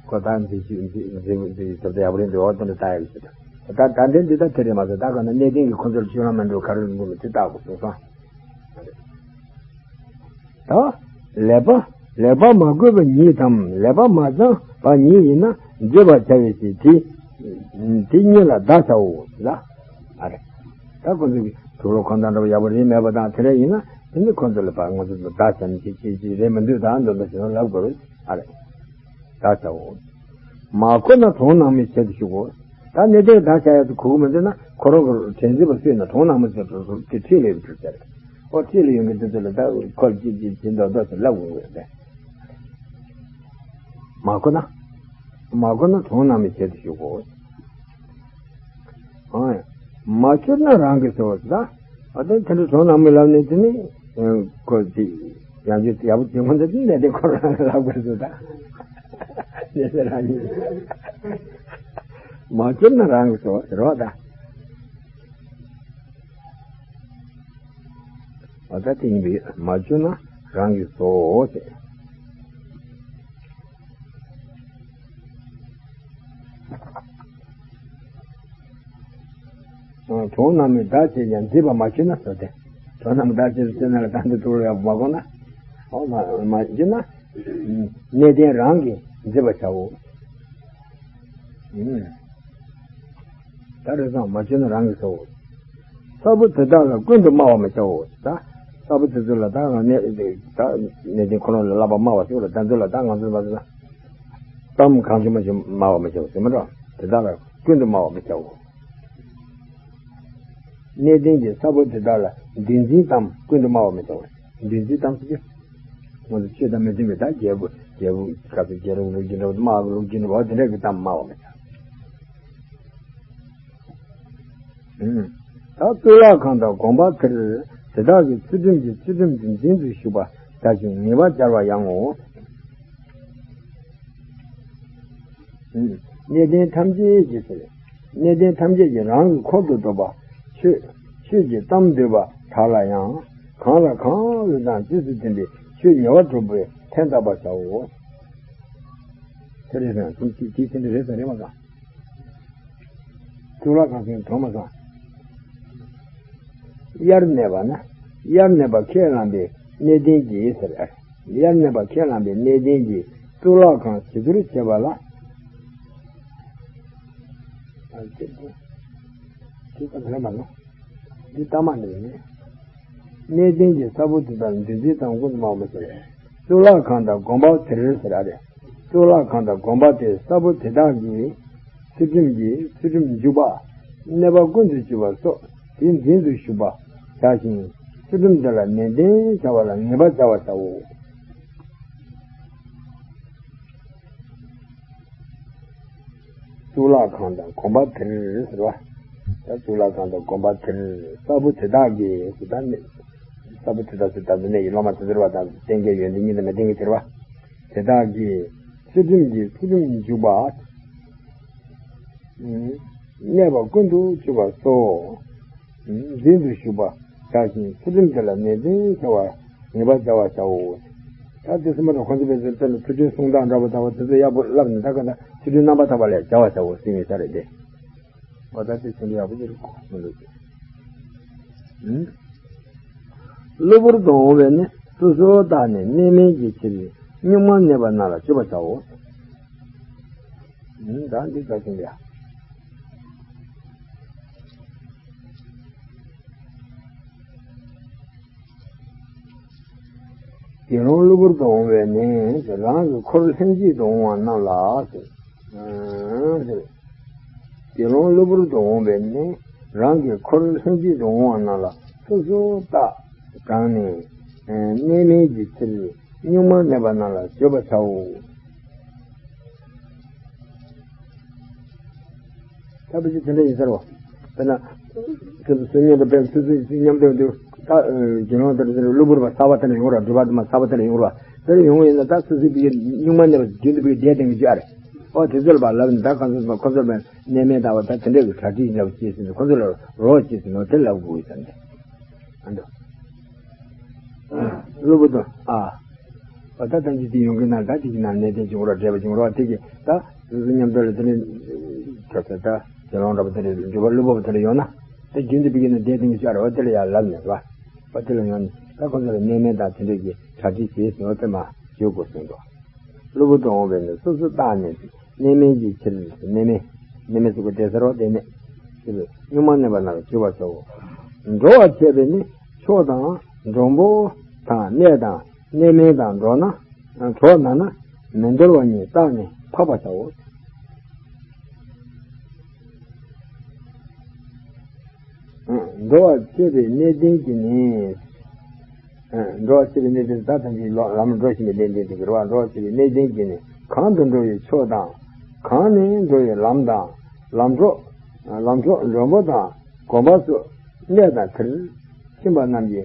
ཁོ་ད་མཛེས་སྤྱོད་མཛེས་མཛེས་མཛེས་ཟེར་ཏེ་ཡག་པོ་རེད་འདུག་འོ་དེ་འདྲ་ལྟ་ཡག་གི་ཞུ་ད། ད་ད་འདྲེན་འདི་ད་དེ་རེད་མ་ཟད་ད་ག་ན་གནས་བརྟན་གྱི་ཁོ་ཚོར་སྤྱོད་ལམ་མི་འདུག་ག་རེ་འདུག་མི་དེ་བརྟག་དགོས་གསུངས་སོང་། ད་ལེགས་པ་ལེགས་པ་མ་གོས་པ་ཉིད་དམ་ལེགས་པ་མ་སྦྱངས་པ་ཉིད་ཡིན་ན་བརྗོད་པར་བྱ་བའི་ཕྱིར་དེ་དེ་གཉིས་ལ་བརྡ་བྱའོ་ལ། ཨ་རེ། ད་ཁོ་ཚོ་གི་དུག་ལོག་ཁོང་དང་འདྲ་བ་ཡག་པོ་རེད་མེད་པ་དང་དེ་འདྲ་ཡིན་ན་དེ་ནི་ཁོ་ཚོ་ལ་ཕར་ང་ཚོ་ལ་བརྡ་བྱ་ནི་ཅི་ཅི་ཅི་རེད་མི་འདུག་ད་འདོན་པ་ཞིག་ལབ་དགོས་རེད། ཨ་རེ། བརྡ་བྱའོ། མ་གོས་ན་གྲོང་ནང་མའི་ཆེད་དུ་ཞུགས་གོ། ད་གནས་བརྟན་བརྡ་བྱ་ཡག་ཏུ་གོ་གི་མི་འདུག་ན་ཁོ་རང་གི་དྲན་རྩིས་པ་སུས་ན་གྲོང་ནང་མ་ཟེར་དུ་དེ་འཁྲིས་ལ་ཡོད་པའི་ཚུལ་ཟེར། ཨོ་འཁྲིས་ལ་ཡོད་མཁན་དེ་ཚོ་ལ་ད་ཁོ་ལ་ཅི་ཅི་ཅི་མདོག་མདོག་ཟེར་ལབ་དགོས་ཀྱི་རེད། མ་གོས་ན། མ་གོས་ན་གྲོང་ནང་མའི་ཆེད་དུ་ཞུགས་གོ། ཨང་། མ་གྱུར་ན་རང་གིས་ཟེར་བ་ཟེར་ད། ཨ་དེ་དེ་འདྲ་གྲོང་ནང་མའི་ལབ་ནས་དེ་ནི། ཁོ་དེ། ཡང་ཅི་ཡག་པོ་བྱེད་མཁན་དེ་ནི་གནས་བརྟན་ཁོ་རང་ལབ་དགོས་ཟེར་ད། གནས་བརྟན་རང་གིས། མ་གྱུར་ན་རང་གིས་ཟེར་བ་ཟེར་བ་ད། ཨ་ད་དེ་ཡིན་པས་མ་གྱུར་ན་རང་གིས་ཟེར་ཟེར། གྲོགས་རྣམས་ནི་བདག་བྱས་ཀྱང་མཛེས་པར་མ་ཤེས་ན་ཟེར་ཏེ། གྲོགས་རྣམས་བདག་བྱས་ཟེར་ན་ལ་ད་འདི་ཐུགས་ལ་ཡག་པོ་མ་གོ་ན། འོ་མ་མ་ཤེས་ན། གནས་བརྟན་རང་གིས་མཛེས་པར་བྱའོ། ད་རེས་སང་མ་བྱས་ན་རང་གིས་བྱའོ། གསར་བུ་དེ་དག་ལ་ཀུན་ཏུ་སྨྲ་བར་མི་བྱའོ། ད་གསར་བུ་དེ་ཚོ་ལ་ད་གནས་ད་གནས་བརྟན་ཁོ་རང་ལ་བསླབ་པ་སྨྲ་བ་ཞིག་ལ་ད་ཚོ་ལ་ད་ང་ཚོ་ལ་ད་གཏམ་གང་བྱུང་མ་བྱུང་སྨྲ་བར་མི་བྱའོ་ཟེར་མ་གཏོགས་དེ་དག་ལ་ཀུན་ཏུ་སྨྲ་བར་མི་བྱའོ། གནས་བརྟན་གྱི་གསར་བུ་དེ་དག་ལ་འདུལ་འཛིན་གཏམ་ཀུན་ཏུ་སྨྲ་བར་མི་བྱའོ། འདུལ་འཛིན་གཏམ་ཟེར་གྱི། ང་ཚོ་ཆོས་དང་མི་མཐུན་པའི་ད་རྒྱལ་པོ་རྒྱལ་པོ་ག་ཚོད་རྒྱལ་པོ་ལུགས་ཀྱི་འདྲ་བོ་དམག་གི་ལུགས་ཀྱི་འདྲ་བོ་དེ་འདྲ་གི་གཏམ་སྨྲ་བར་མི་བྱ། ད་གཙུག་ལག་ཁང་དང་དགོན་པ་དེར་དེ་དག་གི་ཚུལ་ཁྲིམས་ཀྱི་ཚུལ་ཁྲིམས་ཀྱི་འཛིན་དུ་ཞུགས་པ་བྱ་ཞིང་ངེས་པར་སྦྱར་བ་ཡང་ངོ་། གནས་བརྟན་ཐམས་ཅད་ཀྱི་ཟེར། གནས་བརྟན་ཐམས་ཅད་ཀྱི་རང་གི་འཁོར་དུ་གཏོགས་པ་ཆོས་ཆོས་ཀྱི་གཏམ་འདོད་པ་དག་ལ་ཡང་གང་ལ་གང་འོས་དང་རྗེས་སུ་མཐུན་པའི་ཆོས་ཉེ་བར་བསྒྲུབ་པའི་ཕན་བཏགས་པར་བྱའོ། དེ་རེད་ཟེར་ན་དེ་དེ་དེ་འདྲ་རེད་ཟེར་རེད་མ་གང་། གཙུག་ལག་ཁང་ཟེར་གྲོགས་མ་སོང་། དབྱར་གནས་པ་ན། དབྱར་གནས་པ་ཁས་བླངས་པའི་གནས་བརྟན་གྱིས་ཟེར། དབྱར་གནས་པ་ཁས་བླངས་པའི་གནས་བརྟན་གྱིས་གཙུག་ལག་ཁང་བྱི་དོར་བྱེད་པ་ལ། འདི་ལྟ་མ་ནི་ནི། གནས་བརྟན་གྱི་གསར་བུ་དེ་དག་འདུལ་འཛིན་གཏམ་ཀུན་ཏུ་སྨྲ་བར་མི་བྱ། གཙུག་ལག་ཁང་དང་དགོན་པ་དེར་ཟེར་ར་རེད། གཙུག་ལག་ཁང་དང་དགོན་པ་དེར་གསར་བུ་དེ་དག་གིས་ཚུལ་ཁྲིམས་ཀྱི་ཚུལ་ཁྲིམས་འཇུག་པ། གནས་པ་ཀུན་ཏུ་སྤྱོད་པ་སོགས་དེའི་འཛིན་དུ་ཞུགས་པ་བྱ་ཞིང་ཚུལ་ཁྲིམས་དེ་ལ་ནན་ཏན་བྱ་བ་ལ་ངེས་པར་བྱ་བར་བྱའོ། གཙུག་ལག་ཁང་དང་དགོན་པ་དེར་ཟེར་བ། ད་གཙུག་ལག་ཁང་དང་དགོན་པ་དེར་གསར་བུ་དེ་དག་གིས་ཟེར་ད་ནི། གསར་བུ་དེ་དག་ཟེར་ད་འདི་ནས་ཡི་སློབ་མ་དེ་ཚོར་བ་དང་བསྟན་རྒྱས་ཡོན་ཏན་གཉིས་དང་མི་ལྡན་གྱི་ཟེར་བ། དེ་དག་གིས་ཚུལ་ཁྲིམས་ཀྱི་ཚུལ་ཁྲིམས་འཇུག་པ། གནས་པ་ཀུན་ཏུ་སྤྱོད་པ་སོགས། འཛིན་དུ་ཞུགས་པ་བྱ་ཞིང་ཚུལ་ཁྲིམས་དེ་ལ་ནན་ཏན་བྱ་བ་ངེས་པར་བྱ་བར་བྱའོ། ད་དེ་ཚོ་མ་གཏོགས་ཁོང་ཚོ་བས་ཚོ་ཚུལ་ཁྲིམས་སྲུང་སྟངས་འདྲ་པོ་འདྲ་པོ་དེ་ཚོ་ཡག་པོ་བསླབ་ནས་ད་ག་ད་ཚུལ་ཁྲིམས་རྣམ་པར་དག་པ་ལས་བྱ་བར་བྱའོ་ཟེར་ཡོད་ས་རེད་དེ། འོ་ད་དེ་ཚོ་འདྲ་ཡག་པོ་ཅིག་རེད་གོ་མི་འདུག་གློ་བུར་དུ་འོང་བས་ནི་སོ་སོར་བརྟགས་ནས་གནས་མལ་གྱི་ཕྱིར་གཉུག་མར་གནས་པ་རྣམས་ལ་སྤྱོད་པར་བྱའོ། ད་འདི་ལྟ་ཞིང་ལས། དགེ་སློང་གློ་བུར་དུ་འོང་བས་ནི་རང་གི་འཁོར་ལྷན་ཅིག་ཏུ་འོང་བ་རྣམས་ལ་ཟེར། དགེ་སློང་གློ་བུར་དུ་འོང་བས་ནི་རང་གི་འཁོར་ལྷན་ཅིག་ཏུ་འོང་བ་རྣམས་ལ་སོ་སོར་བརྟགས་དྲངས་ནས་གནས་མལ་གྱི་ཕྱིར་གཉུག་མར་གནས་པ་རྣམས་ལ་སྤྱོད་པར་བྱའོ། ད་བུ་ཅི་དེ་འདྲ་ཡིན་ཟེར་བ། དཔེར་ན། དེ་ཚོ་སུ་མཉམ་དུ་དཔེ་སུ་སུ་སུ་མཉམ་དུ་འདུག་ད་དགེ་སློང་དེ་འདྲ་གློ་བུར་བ་གསར་བ་དེ་འདྲ་ཡོང་ར་འགྲོ་བ་དུ་མ་གསར་བ་དེ་འདྲ་ཡོང་ར་དེ་འདྲ་ཡོང་བ་ཡིན་ན་ད་སུ་སུ་བི་གཉུག་མ་གནས་པ་རྒྱུན་དུ་བི་བསྡད་དེ་འཇུ་ཨ་རེ། ཨོ་དེ་ཚོ་ལ་བ་ལབ་ནས་ད་ཁོ་ཚོ་ཁོ་ཚོ་ལ་གནས་མལ་དང་བ་ད་དེ་འདྲ་གི་གྲ་སྒྲིག་འདྲ་བ་བྱས་ཟིན་ནས་ཁོ་ཚོ་ལ་རོགས་བྱས་ཟིན་ནོ་དེ་ལབ་དགོས་ཡོད་ས་འདི། ཨ་འདུག་གློ་བུར་དུ་ཨ། ཨ་ད་ལྟ་འཇིག་རྟེན་ཡོང་གི་ན་ད་དེ་གི་ན་གནས་བརྟན་བྱུང་རོགས་འབྲེལ་བ་བྱུང་རོགས་དེ་གི་ད་སོ་སོ་མཉམ་དུ་ལ་དེ་ནས་ཁྱོད་ཚོ་ད་དགེ་སློང་འདྲ་པོ་དེ་འདྲ་འགྲོ་བ་གློ་བུར་དེ་འདྲ་ཡོང་ན་ད་རྒྱུན་དུ་བི་གི་ན་བསྡད་དེ་གི་ཤར་བ་དེ་ལ་ཡར་ལབ་ནས་བ་བ་དེ་ལ་ཡོང་ནས་ད་ཁོ་ཚོ་ལ་གནས་མལ་དང་དེ་འདྲ་གི་གྲ་སྒྲིག་བྱས་ཟིན་བ་དེ་མ་བྱེད་དགོས་གསུངས་འདུག་གློ་བུར་དུ་འོང་བས་ནི་སོ་སོ་བརྟགས་ནས་གནས་མལ་གྱི་ཕྱིར་གནས་མལ། གནས་མལ་ཟེར་དགོས་དེ་ཟེར་རོ་དེ་ནས། དེ་ལས་གཉུག་མ་གནས་པ་རྣམས་ལ་སྤྱོད་པར་བྱའོ། འགྲོ་བར་བྱེད་པས་ནི་ཕྱོགས་དང་མགྲོན་པོ་དང་གནས་དང་གནས་མལ་དང་འགྲོ་ན་གྲོགས་ན་ན་མི་འདོར་བ་ཉིད་བརྟགས་ནས་འཕགས་པར་བྱའོ། འགྲོ་བར་བྱེད་པའི་གནས་བརྟན་གྱིས་ནི། འགྲོ་བར་བྱེད་པའི་གནས་བརྟན་ད་ཐམས་ཅད་ལམ་འགྲོ་བཞིན་པའི་གནས་བརྟན་དེ་གི་རེད་བ། འགྲོ་བར་བྱེད་པའི་གནས་བརྟན་གྱིས་ནི་གང་དུ་འགྲོ་བའི་ཕྱོགས་དང་། གང་ནས་འགྲོ་བའི་ལམ་དང་། ལམ་གྲོགས། ལམ་གྲོགས་མགྲོན་པོ་དང་དགོན་པ་སོགས་གནས་དང་དེར་ཕྱིན་པ་རྣམས་ཀྱི་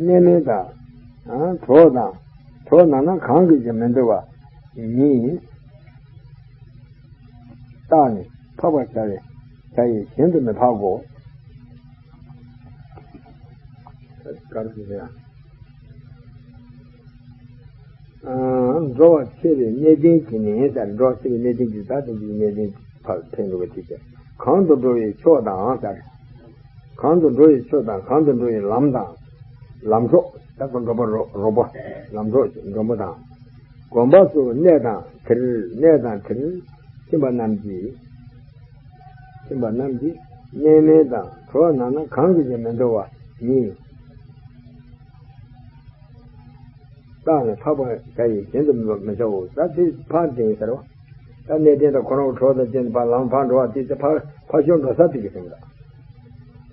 གནས་མལ་དང་། གྲོགས་དང་། གྲོགས་ན་ན་གང་གིས་ཀྱང་མི་འདོར་བ་ཉིད། བརྟགས་ནས་འཕགས་པར་བྱ་བའི་བྱ་ཡིས་གཞན་དུ་མི་འཕགས་གོ། ག་རེ་ཟེར་ཡང་། འགྲོ་བར་བྱེད་པའི་གནས་བརྟན་གྱིས་ནི་ཟེར། འགྲོ་བར་བྱེད་པའི་གནས་བརྟན་གྱིས་ད་དེ་འདྲའི་གནས་བརྟན་ཕར་འཕེན་འགྲོ་བའི་དུས་ཀྱི་གང་དུ་འགྲོ་བའི་ཕྱོགས་དང་ཟེར། གང་དུ་འགྲོ་བའི་ཆོས་དང་གང་དུ་འགྲོ་བའི་ལམ་དང་། ལམ་གྲོགས་ད་ག་འགྲོ་པ་རོ་རོགས་པ། ལམ་གྲོགས་མགྲོན་པོ་དང་། དགོན་པ་སོགས་གནས་དང་དེར་གནས་དང་དེར་ཕྱིན་པ་རྣམས་ཀྱིས། ཕྱིན་པ་རྣམས་ཀྱིས་གནས་མལ་དང་གྲོགས་ནང་ན་གང་གིས་ཀྱང་མི་འདོར་བ་ཉིད། བརྟགས་ནས་འཕགས་པ་བྱ་ཡི་གཞན་དུ་མི་བྱའོ། ད་དེ་ཕར་དེ་ཡིན་ཟེར་བ། ད་གནས་བརྟན་དང་ཁོ་རང་གི་གྲོགས་དང་བཅས་ནས་ཕར་ལམ་ཕར་འགྲོ་བ་དེ་ཚེ་ཕར་ཕར་ཞོག་འགྲོ་ས་དེ་གི་སེམས་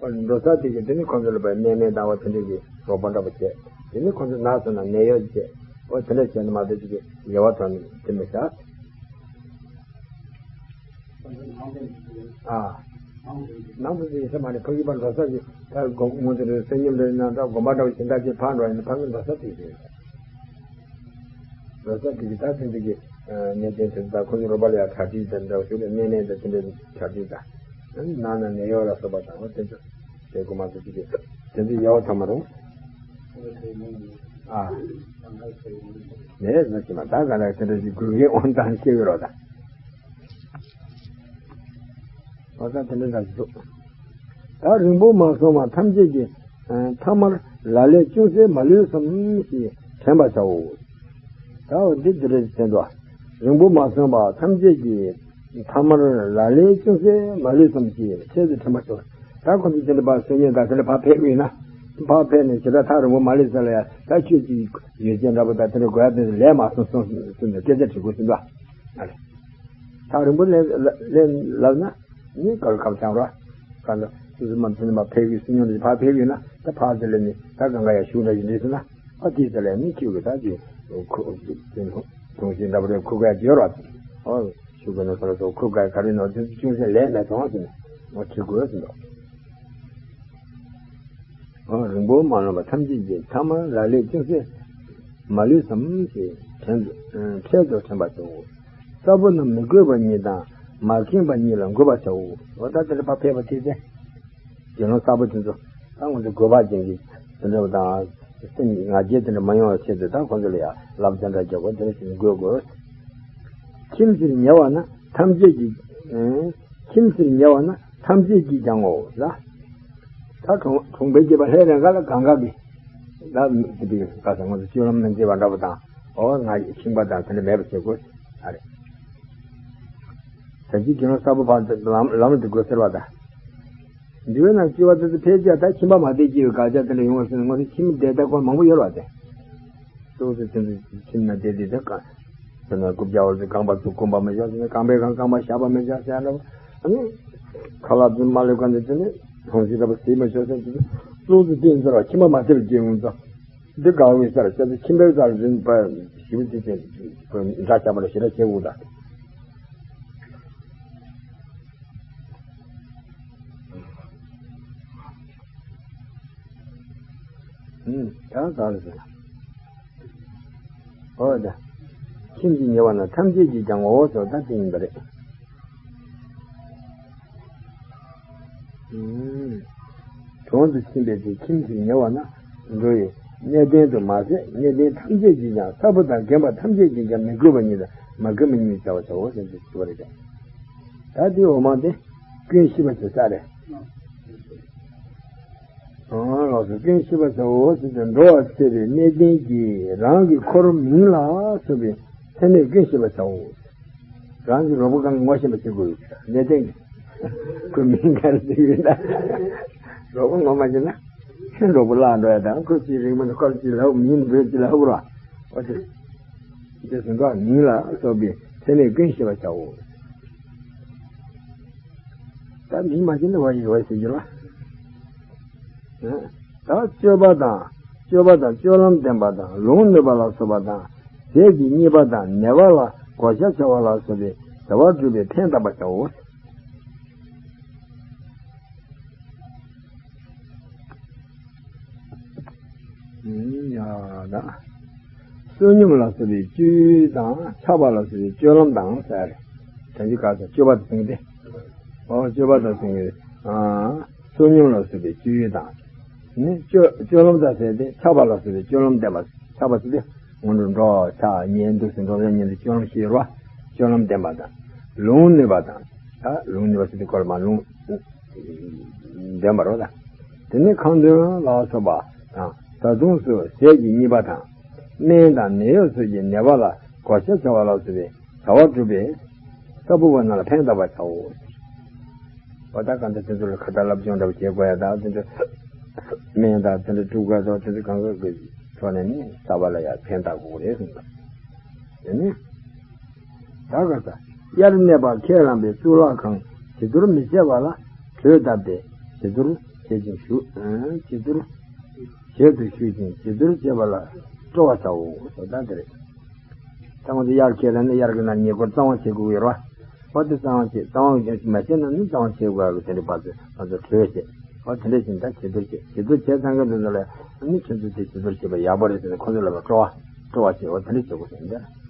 ལ། འགྲོ་ས་དེ་གི་དེ་ནི་ཁོང་ཚོ་ལ་བར་གནས་མལ་དང་བ་དེ་འདྲ་གི་རོགས་པ་འདྲ་པོ་བྱས། དེ་ནི་ཁོང་ཚོ་ན་སོང་ན་ནད་གཡོག་བྱས། འོ་དེ་འདྲ་བྱས་ནས་མ་གཏོགས་ཅིག་གི་ཡལ་བ་དོར་ནས་དེ་མི་བྱ། ཨ། ནང་དུ་ཡིན་ས་མ་རེད། ཕ་གི་པར་འགྲོ་ས་ཀྱི་ད་དགོན་ངོ་དེ་རེད། སེམས་ཉམས་རེད་ན་ད་དགོན་པ་འདྲ་བ་ཞིག་འདྲ་ཅིག་ཕར་འགྲོ་ཡིན་ན་ཕ་གི་འགྲོ་ས་དེ་རེད། འགྲོ་ས་དེ་གི་ད་དེ་འདི་གི་གནས་བརྟན་དེ་ད་ཁོ་ཚོ་རོགས་པ་ལ་ཡང་གྲ་སྒྲིག་དང་འདྲ་བ་ཞིག་རེད། གནས་གནས་དང་དེ་འདྲ་གྲ་སྒྲིག་དང་། ནང་ན་ནད་གཡོག་ལ་སོགས་པ་དང་འོ་དེ་ཚོ་དེ་གོ་མ་ཚོ་དེ་གི་དེ་ཚོ་ཡལ་བ་ཐོན་མ་རུང་། ཨ། མེད་ཟེར་གྱི་མ་ད་ག་ལ་དེ་འདྲ་ཞིག་དགོས་ཀྱི་འོང་དང་ཤེས་ཀྱི་རོགས་དང་། ཨོ་ད་དེ་འདྲ་འདྲ་ཞིག་འདུག་ད་རིང་པོ་མ་སོང་བར་ཐམས་ཅད་ཀྱིས། ཨ། ཐ་མར་ལག་ལེན་ཅུང་ཟད་མ་ལུས་སམ་ཞེས་དྲན་པར་བྱའོ། ད་འོ་འདི་འདི་འདྲ་ཞིག་དྲན་འདུག་རིང་པོ་མ་སོང་བར་ཐམས་ཅད་ཀྱིས་ཐ་མར་ལག་ལེན་ཅུང་ཟད་མ་ལུས་སམ་ཞེས་འཕྲལ་དུ་དྲན་པར་བྱའོ། ད་ཁོ་ཚོ་དེ་འདྲ་ཕར་བསོད་སྙོམས་དང་དེ་འདྲ་ཕར་ཕེབས་ཡོད་ན། ཕར་ཕེབས་ནས་ཇི་ལྟར་ཐག་རིང་པོ་མ་ལུས་ས་ལ་ཡང་ད་ཁྱོད་ཀྱིས་ཡོ་བྱད་འདྲ་པོ་དང་དེ་འདྲ་དགོས་ཡ་དེ་ལས་མ་སོང་སོང་ཟེར་ནས་སྐད་ཆ་དྲི་དགོས་ཟིན་འདུག་ཨ་རེ། ཐག་རིང་པོ་ལས་ལས་ལབ་ན་ནི་དཀའ་ལས་ཁག་ཆགས་ར། གང་ལྟར་སོ་སོ་མ་ཚུན་མ་ཕེབས་ཀྱི་སེམས་མྱོང་དེ་ཕར་ཕེབས་ཡོད་ན་ད་ཕར་དེ་ལས་ནི་ད་གང་ག་ཡ་ཞུགས་འདྲ་ཞིག་འདྲི་སོང་ན་ཨ་དེའི་ཚེ་ལས་ནི་ཁྱེད་ཀྱི་ད་ཅིག་ཁོ་དུང་ཞིག་འདྲ་པོ་རེ་ཁུར་ག་ཡ་ཡོད་ར། ཨོ་ཞུགས་གི་ན་ས་ལ་སོ་ཁུར་ག་ཡ་ག་རེ་ནོར་དེ་ཅུང་ཟད་ལས་མེད་སོང་ཟེར་ནས་ཨོ་དྲི་དགོས་ཟེར་འདུག་རིང་པོ་མ་ལོན་པ་ཐམས་ཅད་ཀྱིས་ཐ་མར་ལག་ལེན་ཅུང་ཟད་མ་ལུས་སམ་ཞེས་དྲན་འཕྲལ་དུ་དྲན་པར་བྱའོ། གསར་བུ་རྣམས་མི་དགོས་པ་ཉིད་དང་མ་ཁེངས་པ་ཉིད་ལ་འགོད་པར་བྱའོ། འོ་ད་དེ་འདྲ་ཕར་ཕེབས་པ་དེ་ཚེ་དགེ་སློང་གསར་བུ་དེ་ཚོ་ད་ང་ཚོ་དགོས་པ་ཅན་གྱི་དེ་འདྲ་བ་དང་སེམས་ང་རྒྱལ་དེ་འདྲ་མ་ཡོང་བའི་ཆེད་དུ་ད་ཁོ་ཚོ་ལ་ཡང་བསླབ་བྱ་འདྲ་རྒྱག་དགོས་དེ་འདྲ་ཞིག་འགོད་དགོས། ཁྱིམ་ཕྱིར་ཉེ་བ་ན་ཐམས་ཅད་ཀྱིས། ཁྱིམ་ཕྱིར་ཉེ་བ་ན་ཐམས་ཅད་ཀྱིས་ཀྱང་ངོ་། ལ། ད་གྲོང་གྲོང་པའི་སྐྱེས་པ་ལྷས་རན་ག་ལ་གང་ག་གི། ལ་དེ་ག་ས་ང་ཚོ་སྤྱོད་ལམ་མི་འཛེམ་པ་འདྲ་པོ་དང་། འོ་ང་ཤིང་པ་དང་དེ་འདྲ་མེད་པ་བྱེད་དགོས། ཨ་རེ། ད་ཅི་དགེ་སློང་གསར་པ་ཕར་ལམ་ལམ་དུ་དགོས་ཟེར་བ་དང་། འདི་བས་ན་སྐྱེ་བ་དེ་ཚོ་ཕལ་ཆེར་ད་ཁྱིམ་པ་མ་བསྡད་སྐྱེ་བའི་དགག་བྱ་དེ་འདྲ་ཡོང་བ་ཟེར་ན་ང་ཚོ་ཁྱིམ་བསྡད་ད་ཁོ་མང་པོ་ཡོད་རེད་བ་དེ། སོ་སོ་དེ་ཚོ་ཁྱིམ་ན་བསྡད་དེ་ད་གང་། ཟེར་ན་རྐུབ་བཀྱག་བར་དུ་རྐང་པ་ཚུགས་སྐོམ་པ་མི་བྱ་ཟེར་ན་རྐང་པའི་སྒང་རྐང་པ་བཞག་པ་མི་བྱ་ཟེར་ཡ་འདྲ་བ། ཨ་ནི། ཁ་ལག་དེ་མ་ལེབ་ག་འདི་དེ་ནི་ལྷུང་བཟེད་འདྲ་པོ་བཟེད་མི་ཆོག་ཟེར་དེ་ནི་སོ་སོ་དེ་ཡིན་ཟེར་བ་ཁྱིམ་པ་མ་བསྡད་པའི་སྐྱེ་བོ་ཚོ། འདི་དགའ་བའི་སར་བཤད་ཚེ་ཁྱིམ་པའི་སར་འཛིན་པ་ཞིབ་དེ་དེ་འདྲ་བྱ་བ་ལ་ཞེ་དྲག་བྱེད་དགོས་ད། ཨུམ། ད་ག་རེ་ཟེར། འོ་ད། ཁྱིམ་གྱི་ཉེ་བ་ན་ཐམས་ཅད་ཀྱིས་ཀྱང་འོ་ཟེར་ད་དེ་ཡིན་པ་རེད། ཨུམ། གྲོང་དུ་ཕྱིན་པའི་ཚེ་ཁྱིམ་གྱི་ཉེ་བ་ན་འགྲོ་བའི་གནས་བརྟན་དུ་མ་ཟད་གནས་བརྟན་ཐམས་ཅད་ཀྱིས་ཀྱང་གསར་བུ་དང་རྒན་པ་ཐམས་ཅད་ཀྱིས་ཀྱང་མི་དགོས་པ་ཉིད་དང་མ་དགོས་པ་ཉིད་བྱ་བ་བྱའོ་ཟེར་ཏེ་ཞུ་བ་རེད། ད་དེ་འོ་མ་དེ་ཀུན་ཤེས་པ་ཞེས་བྱ་རེད། ཨང་ལགས་སོ། ཀུན་ཤེས་པ་ཟེར་འོ་ཟེར་ཏེ་འགྲོ་བར་བྱེད་པའི་གནས་བརྟན་གྱིས་རང་གི་འཁོར་མིང་ལ་སོགས་པའི་མཚན་ནས་ཀུན་ཤེས་པ་བྱའོ། རང་གི་རོགས་པ་གང་ངོ་ཤེས་པ་བྱེད་དགོས། གནས་བརྟན་གྱི་ཁོ་མིང་ག་རེ་ཟེར་ཡོད་ན་རོགས་པ་ངོ་མ་ཤེས་ན་རོགས་པ་བརླག་འགྲོ་ཡ་དང་ཁོ་ཅིག་རིང་མོ་ནས་ཁོ་ཅིག་ལབ་མིང་འབོད་ཅིག་ལབ་ར། འོ་དེ་དེ་ཟེར་འགྲོ་མིང་ལ་སོགས་པའི་མཚན་ནས་ཀུན་ཤེས་པ་བྱའོ། ད་མིང་མ་ཤེས་ན་བ་ཡི་བ་ཟེར་གྱི་རེད་བ། ད་སྤྱོད་པ་དང་། སྤྱོད་པ་དང་སྤྱོད་ལམ་ལྡན་པ་དང་ལུང་ནུས་པ་ལ་སོགས་པ་དང་། ཟས་ཀྱི་རྙེད་པ་དང་ནད་པ་ལ་བགོ་བཤའ་བྱ་བ་ལ་སོགས་པའི་བྱ་བ་སྒྲུབ་པའི་ཕན་བཏགས་པ་བྱའོ། ཡ་ད། བསོད་སྙོམས་ལ་སོགས་པའི་སྤྱོད་ཡུལ་དང་ཆགས་པ་ལ་སོགས་པའི་སྤྱོད་ལམ་དང་ཟེར། དོན་གྱི་ག་ས་སྤྱོད་པ་དང་ཟེར་ཏེ། ཨོ་སྤྱོད་པ་དང་ཟེར་ཏེ། ཨ། བསོད་སྙོམས་ལ་སོགས་པའི་སྤྱོད་ཡུལ་དང་། ནི་སྤྱོད་སྤྱོད་ལམ་དང་ཟེར་ཏེ་ཆགས་པ་ལ་སོགས་པའི་སྤྱོད་ལམ་ལྡན་པ་ཆགས་པ་ཟེར་ཏེ་སྔོན་འགྲོ་འགྲོ་ཆགས་ཉལ་འདུག་ཟེར་འགྲོ་ལ་ཉལ་ཏེ་སྤྱོད་ལམ་ཤེས་རོ། སྤྱོད་ལམ་ལྡན་པ་དང་། ལུང་ནུས་པ་དང་། ད་ལུང་ནུས་པ་ཟེར་ཏེ་ཁོ་ལ་མ་ལུང་ལྡན་པ་རོ་ད། དེ་ནས་ཁ་འདོན་ལ་སོགས་པ་དང་། བཟའ་བཏུང་སོགས་ཟས་ཀྱི་རྙིད་པ་དང་། སྨན་དང་ནད་གཡོག་སོགས་ཀྱི་ནད་པ་ལ་བགོ་བཤའ་བྱ་བ་ལ་སོགས་པའི་བྱ་བ་སྒྲུབ་པའི་ས་ཕུག་པ་རྣམས་ལ་ཕན་བཏགས་པར་བྱའོ། འོ་ད་གང་ལྟར་དེ་ཚོ་ལ་ཁ་ཏ་བསླབ་སྦྱོང་འདྲ་བོ་བྱེད་དགོས་ཡ་དང་། དེ་ཚོ་སྨན་དང་དེ་འདྲ་སྤྲུལ་སྐུ་དང་དེ་ཚོ་གང་ག་གི་ཐོག་ནས་ནི་ས་པ་ལ་ཡང་ཕན་བཏགས་དགོས་རེད་གསུངས་པ། དེ་ནི། ད་ག་ས། དབྱར་གནས་པ་ཁས་བླངས་པའི་གཙུག་ལག་ཁང་བྱི་དོར་མི་བྱེད་པ་ལ་དྲོད་བཏབ་སྟེ་བྱི་དོར་བྱེད་ཅིང་བཞུགས། བྱི་དོར་བྱེད་དུ་བཞུགས་ཤིང་བྱི་དོར་བྱེད་པ་ལ་སྤྲོ་བར་བྱའོ། ད་དེ་རེད། ད་ང་ཚོ་དབྱར་ཁས་ལེན་ན་དབྱར་གྱི་ནང་ཉེ་འཁོར་གཙང་བ་བྱེད་དགོས་ཀྱི་ཡོད་རེད་བ། འོ་དེ་གཙང་བ་བྱེད། གཙང་བ་ཡོང་ཞིག་མ་བྱས་ན་ནི་གཙང་བ་བྱེད་དགོས་ཀྱི་དེ་འདྲ་བར་དུ་ང་ཚོ་དྲོད་བྱེད། འོ་དེ་འདྲ་བཞིན་ད་བྱི་དོར་བྱེད། བྱི་དོར་བྱེད་ཚང་གི་འདུག་ན་ལས་ནི་ཁྱོད་ཚོ་དེ་བྱི་དོར་བྱེད་པ་ཡག་པོ་རེད་ཟེར་ནས་ཁོ་ཚོ་ལ་སྤྲོ་བ་སྤྲོ་བ་བྱེད། འོ་དེ་འདྲ་བྱེད་དགོས་ཟེར་ནས།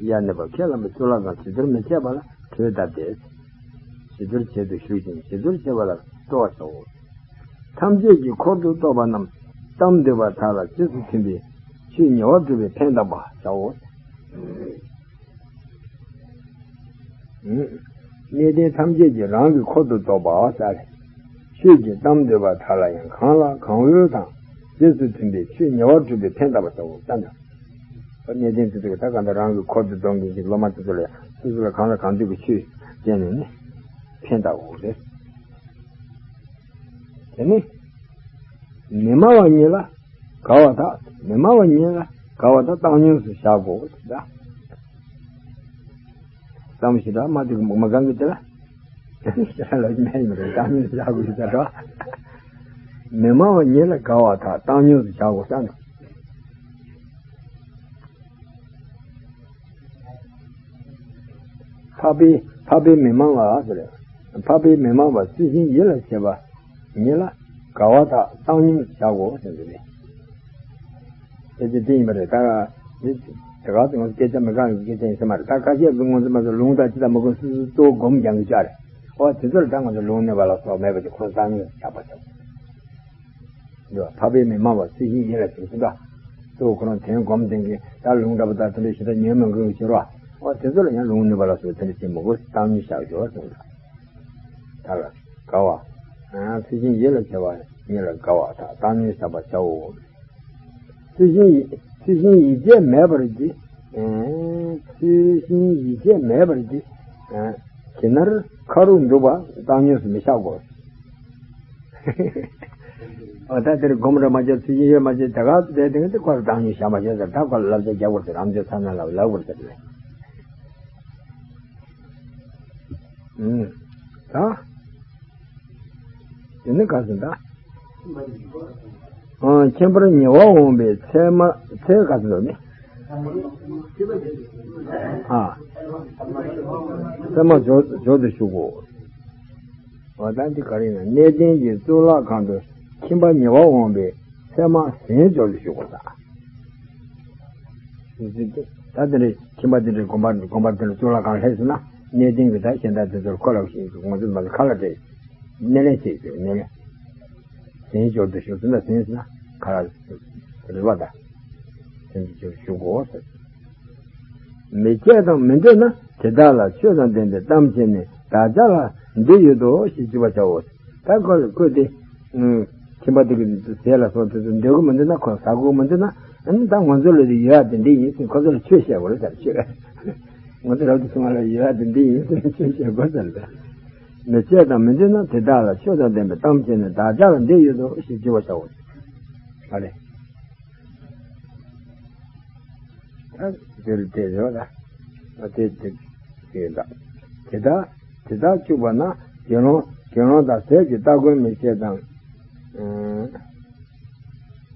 དབྱར་གནས་པ་ཁས་བླངས་པའི་གཙུག་ལག་ཁང་བྱི་དོར་མི་བྱེད་པ་ལ་དྲོད་བཏབ་སྟེ། བྱི་དོར་བྱེད་དུ་བཞུགས་ཤིང་བྱི་དོར་བྱེད་པ་ལ་སྤྲོ་བར་བྱའོ། ཐམས་ཅད་ཀྱི་འཁོར་དུ་གཏོགས་པ་རྣམས་གཏམ་འདོད་པ་དག་ལ་རྗེས་སུ་མཐུན་པའི་ཆོས་ཉེ་བར་སྒྲུབ་པའི་ཕན་བཏགས་པར་བྱའོ། གནས་བརྟན་ཐམས་ཅད་ཀྱི་རང་གི་འཁོར་དུ་གཏོགས་པ་ཟེར། ཆོས་ཀྱི་གཏམ་འདོད་པ་དག་ལ་ཡང་གང་ལ་གང་འོས་དང་རྗེས་སུ་མཐུན་པའི་ཆོས་ཉེ་བར་སྒྲུབ་པའི་ཕན་བཏགས་པར་བྱའོ་ལྟ་འདྲ། གནས་བརྟན་དེ་ཚོ་གི་ད་གང་ལྟར་རང་གི་འཁོར་དུ་གཏོགས་མཁན་གྱི་སློབ་མ་དེ་ཚོ་ལ་སོ་སོ་ལ་གང་ལ་གང་འདོད་ཀྱི་ཆོས་བསྟན་ནས་ནི་ཕན་བཏགས་དགོས་རེད། དེ་ནི་མི་སྨྲ་བ་ཉིད་ལ་དགའ་བ་དག་མི་སྨྲ་བ་ཉིད་ལ་དགའ་བ་དག་བཏང་སྙོམས་སུ་བཞག་དགོས་ཟེར། བསམ་ཞིག་དག་མ་དེ་མ་གང་གི་དེ་ལ་ལོ་ཅི་མེད་ཡིན་རེད། བཏང་སྙོམས་སུ་བཞག་དགོས་ཟེར་རོ། མི་སྨྲ་བ་ཉིད་ལ་དགའ་བ་དག་བཏང་སྙོམས་སུ་བཞག་དགོས་བསམ། འཕགས་པའི་འཕགས་པའི་མི་སྨྲ་བ་ཟེར། འཕགས་པའི་མི་སྨྲ་བ་ཚུལ་བཞིན་ཡིད་ལ་བྱེད་པ་ཉིད་ལ་དགའ་བ་དག་བཏང་སྙོམས་བཞག་གོ་ཟེར་འདུག་ནས། དེ་ཚོ་དེ་ཡིན་པ་རེད། ད་ནི་དེ་ག་ཚོད་ང་ཚོ་སྐད་ཆ་མི་གང་གི་སྐད་ཆ་ཡིན་ས་མ་རེད། ད་ཁ་ཤས་ཀྱིས་ང་ཚོ་མ་ཚོ་ལུང་དང་ཅི་དང་མ་གོ་སོ་སོའི་གཏོ་སྒོམ་རྒྱང་གི་ཅག་རེད། ཨོ་དེ་ཚོ་ལ་ད་ང་ཚོ་ལུང་གནོད་པ་ལ་སོགས་མེད་པ་ཅིག་ཁོ་བཏང་སྙོམས་བཞག་པ་ཆགས། འདུག་འཕགས་པའི་མི་སྨྲ་བ་ཚུལ་བཞིན་ཡིད་ལ་བྱེད་ཟེར་འདུག་གཙོ་བོ་ཁོ་རང་དོན་སྒོམ་ལྡན་གྱི་ད་ལུང་འདྲ་པོ་དང་དེ་འདྲ་ཞེ་དྲག་ཉན་མི་དགོས་ཀྱི་ཕྱིར་རོ། འོ་དེ་ཚོ་ལ་ཡང་ལུང་གནོད་པ་ལ་སོགས་དེ་འདྲ་བྱེད་མི་དགོས། བཏང་སྙོམས་བཞག་ཆོག་གསུངས་འདུག་ད་ལ་དགའ་བ། ཚུལ་བཞིན་ཡིད་ལ་བྱེད་པ་ཉིད་ལ་དགའ་བ་དག་བཏང་སྙོམས་བཞག་པར་བྱའོ། ཚུལ་བཞིན་ཡིད་ཚུལ་བཞིན་ཡིད་བྱེད་མེད་པར་གྱིས། ཚུལ་བཞིན་ཡིད་བྱེད་མེད་པར་གྱིས། ཇི་ལྟར་ཁ་རུ་འདུག་པ་བཏང་སྙོམས་སུ་མི་བཞག་གོ། འོ་ད་དེར་སྒོམ་ར་མ་བྱས་ཚུལ་བཞིན་ཡོད་མ་བྱས་དེ་ག་བསྡད་དེ་དེ་ཁོ་ལ་བཏང་སྙོམས་བཞག་མ་བྱས་ཟེར། ད་ཁོ་ལ་བསླབ་བྱ་རྒྱག་དགོས་ཟེར། རང་ཚོའི་ཚ་ན་ལ་ལབ་དགོས་ཟེར་ལས། ད་དེ་ནི་ག་ཟེར་ད། ཨ་ཁྱད་པར་ཉེ་བར་འོངས་པའི་ཚད་མ་ཚད་ག་ཟེར་ནི། ཨ་ཚད་མ་སྦྱོར་སྦྱོར་དུ་གཞུག་གོ། འོ་ད་འདི་ག་རེ་ཡིན་ན། གནས་བརྟན་གྱི་གཙུག་ལག་ཁང་དུ་ཁྱིམ་པ་ཉེ་བར་འོངས་པའི་ཚད་མ་ཟན་སྦྱོར་དུ་གཞུག་གོ་ད། ད་དེ་འདྲའི་ཁྱིམ་པ་དེ་འདྲའི་དགོན་པ་དགོན་པ་དེ་འདྲ་གཙུག་ལག་ཁང་སླེབས་སོང་ན། གནས་བརྟན་གྱི་ད་གཞན་དག་དེ་ཚོར་ཁོ་ལ་ང་ཚོ་མ་ཁ་ལ་སྤྲད། སྣེ་ལེན་བྱེད་ཟེར། སྣེ་ལེན། ཟན་སྦྱོར་དུ་གཞུག་ཟེར་ན་ཟན་ཟེར་ན་ཁ་ལ་རེད་པ། ད་ཟན་དུ་གཞུག་གཞུག་གོ་ཟེར། མི་བྱེད་དང་མི་འདོད་ན་དེ་དག་ལ་ཆོས་དང་ལྡན་པའི་གཏམ་བྱས་ནས་བདག་ཅག་ལ་འདི་ཡོད་དོ་ཞེས་བརྗོད་པར་བྱའོ། ད་ཁོ་ཁོས་དེ། ཁྱིམ་པ་དེ་གི་ཟས་ལ་སོགས་དེ་ཚོ་འདོད་གི་མི་འདུག་ན། ཁོ་ཟ་དགོས་མི་འདུག་ན། ཨ་ནི་ད་ང་ཚོ་ལ་དེ་ཡོད་ཡ་དེ་འདི་ཡིན་ཟེར་ཁོ་ཚོ་ལ་ཆོས་བཤད་དགོས་རེད་ཟེར། ཆོས། ང་ཚོ་རབ་ཏུ་བྱུང་བ་ལ་ཡོད་ཡ་དེ་འདི་ཡིན་ཟེར་ནས་ཆོས་བཤད་དགོས་ཟེར་ལ། མི་བྱེད་དང་མི་འདོད་ན་དེ་དག་ལ་ཆོས་དང་ལྡན་པའི་གཏམ་བྱས་ནས་བདག་ཅག་ལ་འདི་ཡོད་དོ་ཞེས་བརྗོད་པར་བྱའོ། ཨ་རེ། ད་འདིར་དེ་ཡོད་ལ། ད་དེ་དེ་ཡོད་ལ། དེ་དག་དེ་དག་བཅུག་པ་ན་དགེ་སློང་དགེ་སློང་དག་ཟས་ཀྱི་སྟ་གོན་མི་བྱེད་དང་།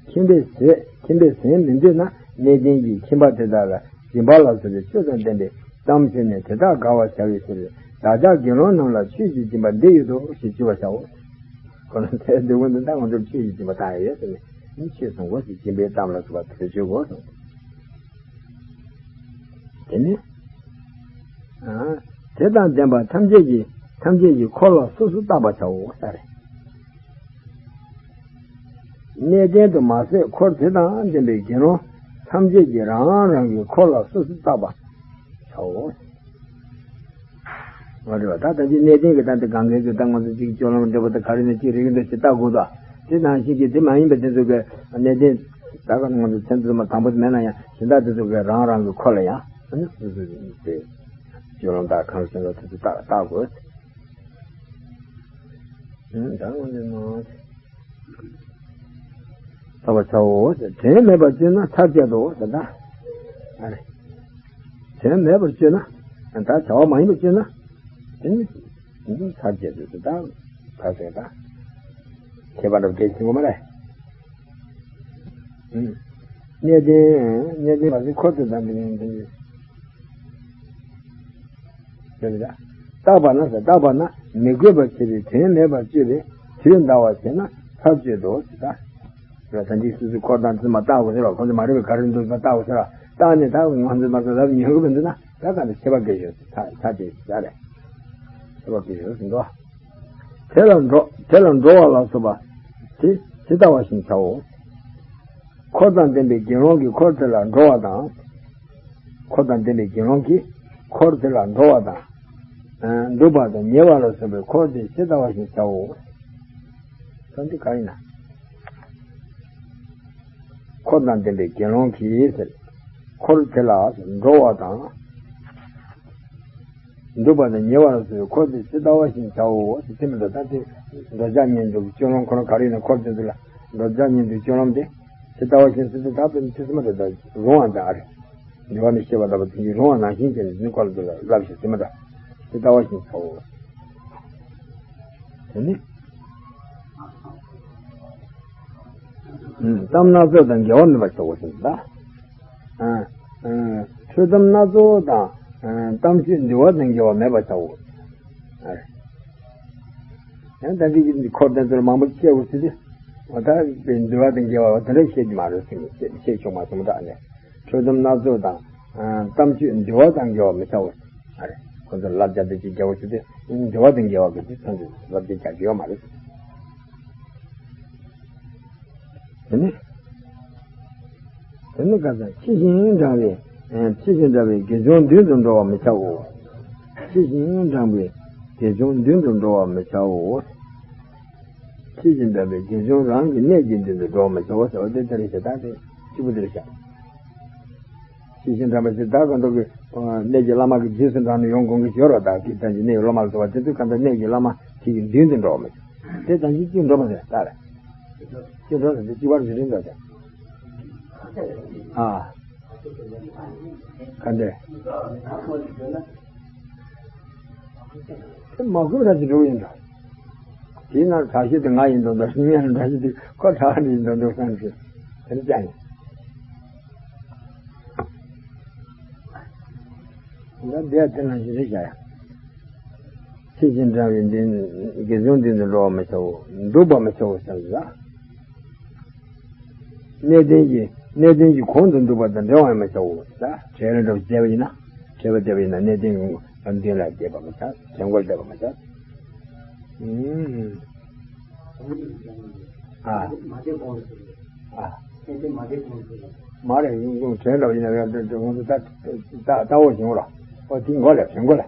ཁྱིམ་པས་ཟས་ཁྱིམ་པས་ཟན་མི་འདོད་ན་གནས་བརྟན་གྱི་ཁྱིམ་པ་དེ་དག་ལ་སྦྱིན་པ་ལ་སོགས་པའི་ཆོས་དང་ལྡན་པའི་གཏམ་བྱས་ནས་དེ་དག་དགའ་བར་བྱ་བའི་ཕྱིར། བདག་ཅག་དགེ་སློང་རྣམས་ལ་ཆོས་ཀྱི་སྦྱིན་པ་འདི་ཡོད་དོ་ཞེས་བརྗོད་པར་བྱའོ། ཁོ་ན་དེ་འདོད་ཀུན་ཏུ་ད་ང་ཚོར་ཆོས་ཀྱི་སྦྱིན་པ་བཏང་ཡོད་ཟེར་ནས་ནི་ཆོས་གསུང་དགོས་ཟེར། སྦྱིན་པའི་གཏམ་ལ་སོགས་པ་དེ་བརྗོད་དགོས་གསུངས། དེ་ནི། དེ་དང་ལྡན་པ་ཐམས་ཅད་ཀྱི་ཐམས་ཅད་ཀྱི་འཁོར་ལ་སོ་སོར་བརྟག་པར་བྱའོ་ཟེར། གནས་བརྟན་དུ་མ་ཟད་འཁོར་དེ་དང་ལྡན་པའི་དགེ་སློང་ཐམས་ཅད་ཀྱི་རང་རང་གི་འཁོར་ལ་སོ་སོར་བརྟག་པར་བྱའོ། མ་རེད་བ། ད་ལྟ་ཅི་གནས་བརྟན་གྱི་ད་ལྟ་གང་གའི་གི་ད་ང་ཚོ་ཅིག་སྤྱོད་ལམ་འགྲོ་བ་ད་ག་རེ་ནས་ཅིག་རིག་འདོད་ཅིག་ལྟ་དགོས་ད། དེ་ནང་བཞིན་གྱི་དེ་མ་ཡིན་པ་དེ་ཚོ་གི་གནས་བརྟན་ད་ག་ང་ཚོ་མཚན་ཚོད་མ་དང་པོ་མེད་ན་ཡང་གཞན་དག་དེ་ཚོ་གི་རང་རང་གི་ཁོ་ལ་ཡང་ཨ་ནི་སོ་སོ་དེ་སྤྱོད་ལམ་ད་གང་བྱེད་འགྲོ་དེ་ཚོ་ལྟ་ལྟ་དགོས། ད་ང་ཚོ་ནང་ལྟ་བར་བྱའོ། དྲན་མེད་པར་སྤྱོད་ན་ཚར་བཅད་དོ་ཟེར་ད། ཨ་རེ། དྲན་མེད་པར་སྤྱོད་ན། ད་བྱ་བ་མ་ཡིན་པར་སྤྱོད་ན། དེ་ནི་ཚར་བཅད་དོ་ཟེར་ད། ད་ཟེར་ད། ཁྱད་པར་འདྲ་བོ་སྐད་ཆ་ཆེན་པོ་མ་རེད། གནས་བརྟན་གནས་བརྟན་མ་ཟིན་འཁོར་དུ་དང་དེ་ནི་དེ་ནི། ཟེར་ལ། བརྟགས་པ་ན་ཟེར། བརྟགས་པ་ན་མི་དགོས་པར་བྱེད་པའི་དོན་མེད་པར་སྤྱོད་པས་དུས་འདའ་བར་བྱེད་ན་ཚར་གཅོད་དོ་ཟེར་ད། ད་འདི་སོ་སོའི་འཁོར་དང་རྩིབ་མ་བརྟག་དགོས་ཟེར་བ། ཁོ་ཚོ་མ་རེད་པའི་ག་རེ་འདུག་ཟེར་བརྟག་དགོས་ཟེར་བ། བརྟགས་ནས་ད་ང་ཚོ་མ་ཚོ་ལབ་ཉན་དགོས་མི་འདུག་ན་ད་ག་འདི་ཁྱད་པར་གས་ཡོད་ཚར་ཚར་གཅོད་ཟེར་རེད། ཁྱད་པར་གས་ཡོད་ཟེར་འདུག་དེ་ལ་འགྲོ་དེ་ལ་འགྲོ་བ་ལ་སོགས་པ་དེ་ཇི་ལྟ་བ་བཞིན་བྱའོ། འཁོར་དང་ལྡན་པའི་དགེ་སློང་གིས་འཁོར་དེ་ལ་འགྲོ་བ་དང་། འཁོར་དང་ལྡན་པའི་དགེ་སློང་གིས་འཁོར་དེ་ལ་འགྲོ་བ་དང་། འདུག་པ་དང་ཉལ་བ་ལ་སོགས་པའི་འཁོར་དེ་ཇི་ལྟ་བ་བཞིན་བྱའོ། ད་འདི་ག་ཡིན་ན། འཁོར་དང་ལྡན་པའི་དགེ་སློང་གིས་ཟེར། འཁོར་དེ་ལ་འགྲོ་བ་དང་། འདུག་པ་དང་ཉལ་བ་ལ་སོགས་པའི་འཁོར་དེ་ཇི་ལྟ་བ་བཞིན་བྱའོ་ཟེར་དེ་མི་འདུག་ད་དེ་འདོད་ཆགས་གཉིས་འདུག་སྤྱོད་ལམ་ཁོ་རང་ག་རེ་ཡིན་ན་འཁོར་དེ་ཚོ་ལ་འདོད་ཆགས་གཉིས་འདུག་སྤྱོད་ལམ་དེ་ཇི་ལྟ་བ་བཞིན་ཟེར་དེ་ད་དཔེ་མི་སྲིད་མ་རེད། ད་རུང་བ་འདྲ་ཨ་རེད། འདི་བ་ནི་ཤེས་པ་ལྟ་བུ་དེ་གཉིས་རུང་བ་ནང་བཞིན་བྱས་ནས་འདི་ཁོ་ལ་འདུག་ལ་ལབ་ཞིག་ཟེར་མ་འདྲ་ཇི་ལྟ་བ་བཞིན་བྱའོ། དེ་ནི། གཏམ་སྣ་ཚོགས་དང་འགལ་བ་མེད་པར་བྱའོ་ཟེར་ད། ཨ། ཨ། ཐོས་དམ་སྣ་ཚོགས་དང་། ཨ། གཏམ་བརྗོད་འདུལ་བ་དང་འགལ་བ་མེད་པར་བྱའོ། ཨ། ཡང་ད་འདི་གི་འཁོར་དེ་ཚོར་མང་པོ་བཤད་དགོས་ཟེར་ཏེ། འོ་ད་འདུལ་བ་དང་འགལ་བ་འོ་དེ་འདྲ་བཤད་ཀྱི་མ་རེད་ཟེར་ནས་བཤད་བཤད་ཆོག་མ་སོང་ད་ནས། ཐོས་དམ་སྣ་ཚོགས་དང་། ཨ། གཏམ་བརྗོད་འདུལ་བ་དང་འགལ་བ་མི་བྱའོ། ཨ་རེ། ཁོ་ཚོར་བསླབ་བྱ་འདི་གཅིག་རྒྱག་དགོས་ཟེར་ཏེ། འདུལ་བ་དང་འགལ་བ་གི་འདི་ཚོ་འདི་བསླབ་བྱ་རྒྱག་གི་ཡོད་མ་རེད། དེ་ནི། དེ་ནི་ག་ས་ཕྱི་བཞིན་འབྲང་བའི། ཨེ། ཕྱི་བཞིན་འབྲང་བའི་དགེ་སྦྱོང་མདུན་དུ་འགྲོ་བར་མི་བྱའོ། ཕྱི་བཞིན་འབྲང་བའི་དགེ་སྦྱོང་མདུན་དུ་འགྲོ་བར་མི་བྱའོ། ཕྱི་བཞིན་འབྲང་བའི་དགེ་སྦྱོང་རང་གི་གནས་ཀྱི་མདུན་དུ་འགྲོ་བར་མི་བྱའོ་ཟེར་བ་དེ་ལྟར་བྱེད་སྟངས་དེ་གཅིག་པུ་དེར་བཞག་ཕྱི་བཞིན་འབྲང་བ་ཞིག་བདག་གང་ཐུབ་ཀྱི་གནས་ཀྱི་བླ་མ་གི་རྗེས་སུ་འབྲངས་ནས་ཡོང་དགོངས་ཀྱི་ཡོད་རེད། བདག་གིས་ད་ཅི་གནས་ཀྱི་སློབ་མ་ལ་སོགས་པ་དེ་ཚོས་གང་ལྟར་གནས་ཀྱི་བླ་མ་དེ་གི་མདུན་དུ་འགྲོ་བ་མི་བྱེད། དེ་ད་ཅི་ཅི་འགྲོ་མ་ཟེར་ལྟ་རེད། ཅི་འགྲོ་ཟེར་དེ་གཅིག་པར་འཛིན་རིང་འགྲོ་ཟེར། ཨ། ག་འདྲས། དེ་མ་གོས་ར་ཅི་འགྲོ་ཡིན་འགྲོ། དེའི་ནང་གྲྭ་བཞི་དེ་ང་ཡིན་འདུག་འདུག་སྙན་གྲྭ་བཞི་དེ་ཁོ་གྲྭ་བ་ཡིན་འདུག་འདུག་བསམ་ཞིག་དེ་ནི་ཅང་ཡིན། ད་འདི་དེ་ནང་བཞིན་རེད་བྱ་ཡ། ཕྱི་བཞིན་འབྲང་བའི་འདི་དགེ་སྦྱོང་མདུན་དུ་འགྲོ་བར་མི་བྱའོ། འདུག་པར་མི་བྱའོ་ཟེར་ལ། གནས་བརྟན་གྱི་གནས་བརྟན་གྱི་གོང་དུ་འདུག་པ་དང་འབྲལ་བར་མི་བྱའོ། ད་གྲལ་འགྲོ་བྱས་པ་ཡིན་ན་གྲལ་པ་བསྡད་པ་ཡིན་ན་གནས་བརྟན་གྱི་མདུན་ལ་བསྡད་པར་མི་བྱ། གྲལ་མགོར་བསྡད་པར་མི་བྱ། ཨུམ། ཨ། ཨ། མ་རེད། ཡོང་ཡོང་དྲན་འདྲ་བ་ཡིན་ན་ཡང་དྲན་དྲན་ཁོང་ཚོ་ལྟ་ལྟ་ལྟ་འོ་བྱུང་ར། ཨོ་དེ་མགོ་ལ་དྲན་མགོ་ལ།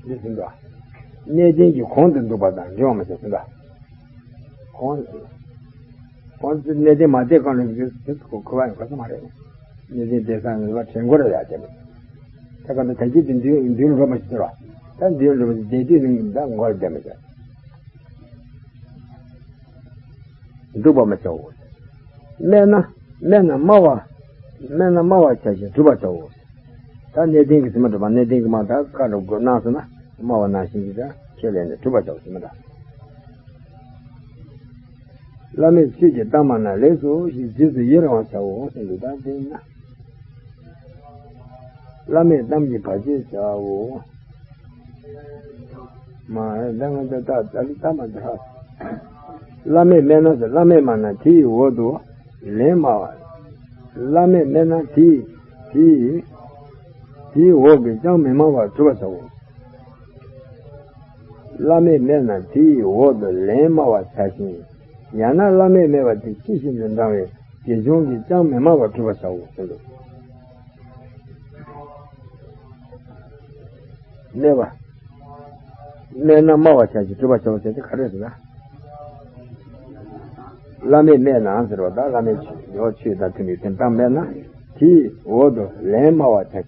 འདི་ཟིན་འགྲོ། གནས་བརྟན་གྱི་གོང་དུ་འདུག་པ་དང་འབྲལ་བར་མི་བྱ་ཟིན་འགྲོ། གོང་དུ། གོང་དུ་གནས་བརྟན་མ་བསྡད་གོང་ལ་འདི་ཚོ་གོ་བ་ཡང་གོ་ས་མ་རེད། གནས་བརྟན་བསྡད་ས་ནས་བ་དྲན་མགོ་ལ་ཡ་དྲན་མི། ད་ག་ནས་ད་གི་དེ་མདུན་མདུན་འགྲོ་མ་ཞིག་ཟེར་བ། ད་མདུན་འགྲོ་མ་ཞིག་བསྡད་དུས་ནི་ད་མགོ་ལ་བསྡད་མི་བྱ། འདུག་པ་མི་བྱའོ། སྨྲས་ན་སྨྲས་ན་སྨྲ་བ། སྨྲས་ན་སྨྲ་བ་བྱ་ཞིང་སྒྲུབ་པར་བྱའོ། ད་གནས་བརྟན་གྱི་ཟེར་མ་གྲུབ་པ་གནས་བརྟན་གྱི་མ་ད་བཀའ་སྒྲུབ་དགོས་གནང་ཟེར་ན་སྨྲ་བ་ནང་བཞིན་གྱི་ད་ཁས་ལེན་ནས་སྒྲུབ་པར་བྱའོ་ཟེར་མ་ད། བླ་མེད་ཆོས་ཀྱི་གཏམ་སྨྲ་ན་ལེགས་སོ་ཞེས་རྗེས་སུ་ཡི་རང་བར་བྱའོ་ཟེར་འདུག་ད་དེ་ན། བླ་མེད་གཏམ་གྱི་བར་ཆད་བྱའོ། མ་ད་ང་ད་ད་ད་ལི་ད་མ་ད། བླ་མེད་སྨྲས་ན་ཟེར་བླ་མེད་སྨྲ་ན་དེ་ཡི་འོག་ཏུ་ལན་སྨྲ་བ། བླ་མེད་སྨྲས་ན་དེ་དེ་དེའི་འོག་གི་ཅང་མི་སྨྲ་བར་གྲུབ་པར་བྱའོ། བླ་མེད་སྨྲས་ན་དེ་ཡི་འོག་ཏུ་ལན་སྨྲ་བར་བྱ་ཞིང་། ཡང་ན་བླ་མེད་སྨྲས་པ་དེ་ཕྱི་བཞིན་དུ་འབྲང་བའི་དགེ་སྦྱོང་གིས་ཅང་མི་སྨྲ་བར་གྲུབ་པར་བྱའོ་ཟེར་འདུག་སྨྲས་པ། སྨྲས་ན་སྨྲ་བར་བྱ་ཞིང་སྒྲུབ་པར་བྱ་བ་བྱ་སྟེ་ག་རེ་རེད་ན། བླ་མས་སྨྲས་ན་ཟེར་བ་དང་བླ་མས་ཆོས་ཆོས་དང་མཐུན་པའི་དོན་དག་སྨྲས་ན་དེའི་འོག་ཏུ་ལན་སྨྲ་བར་བྱ།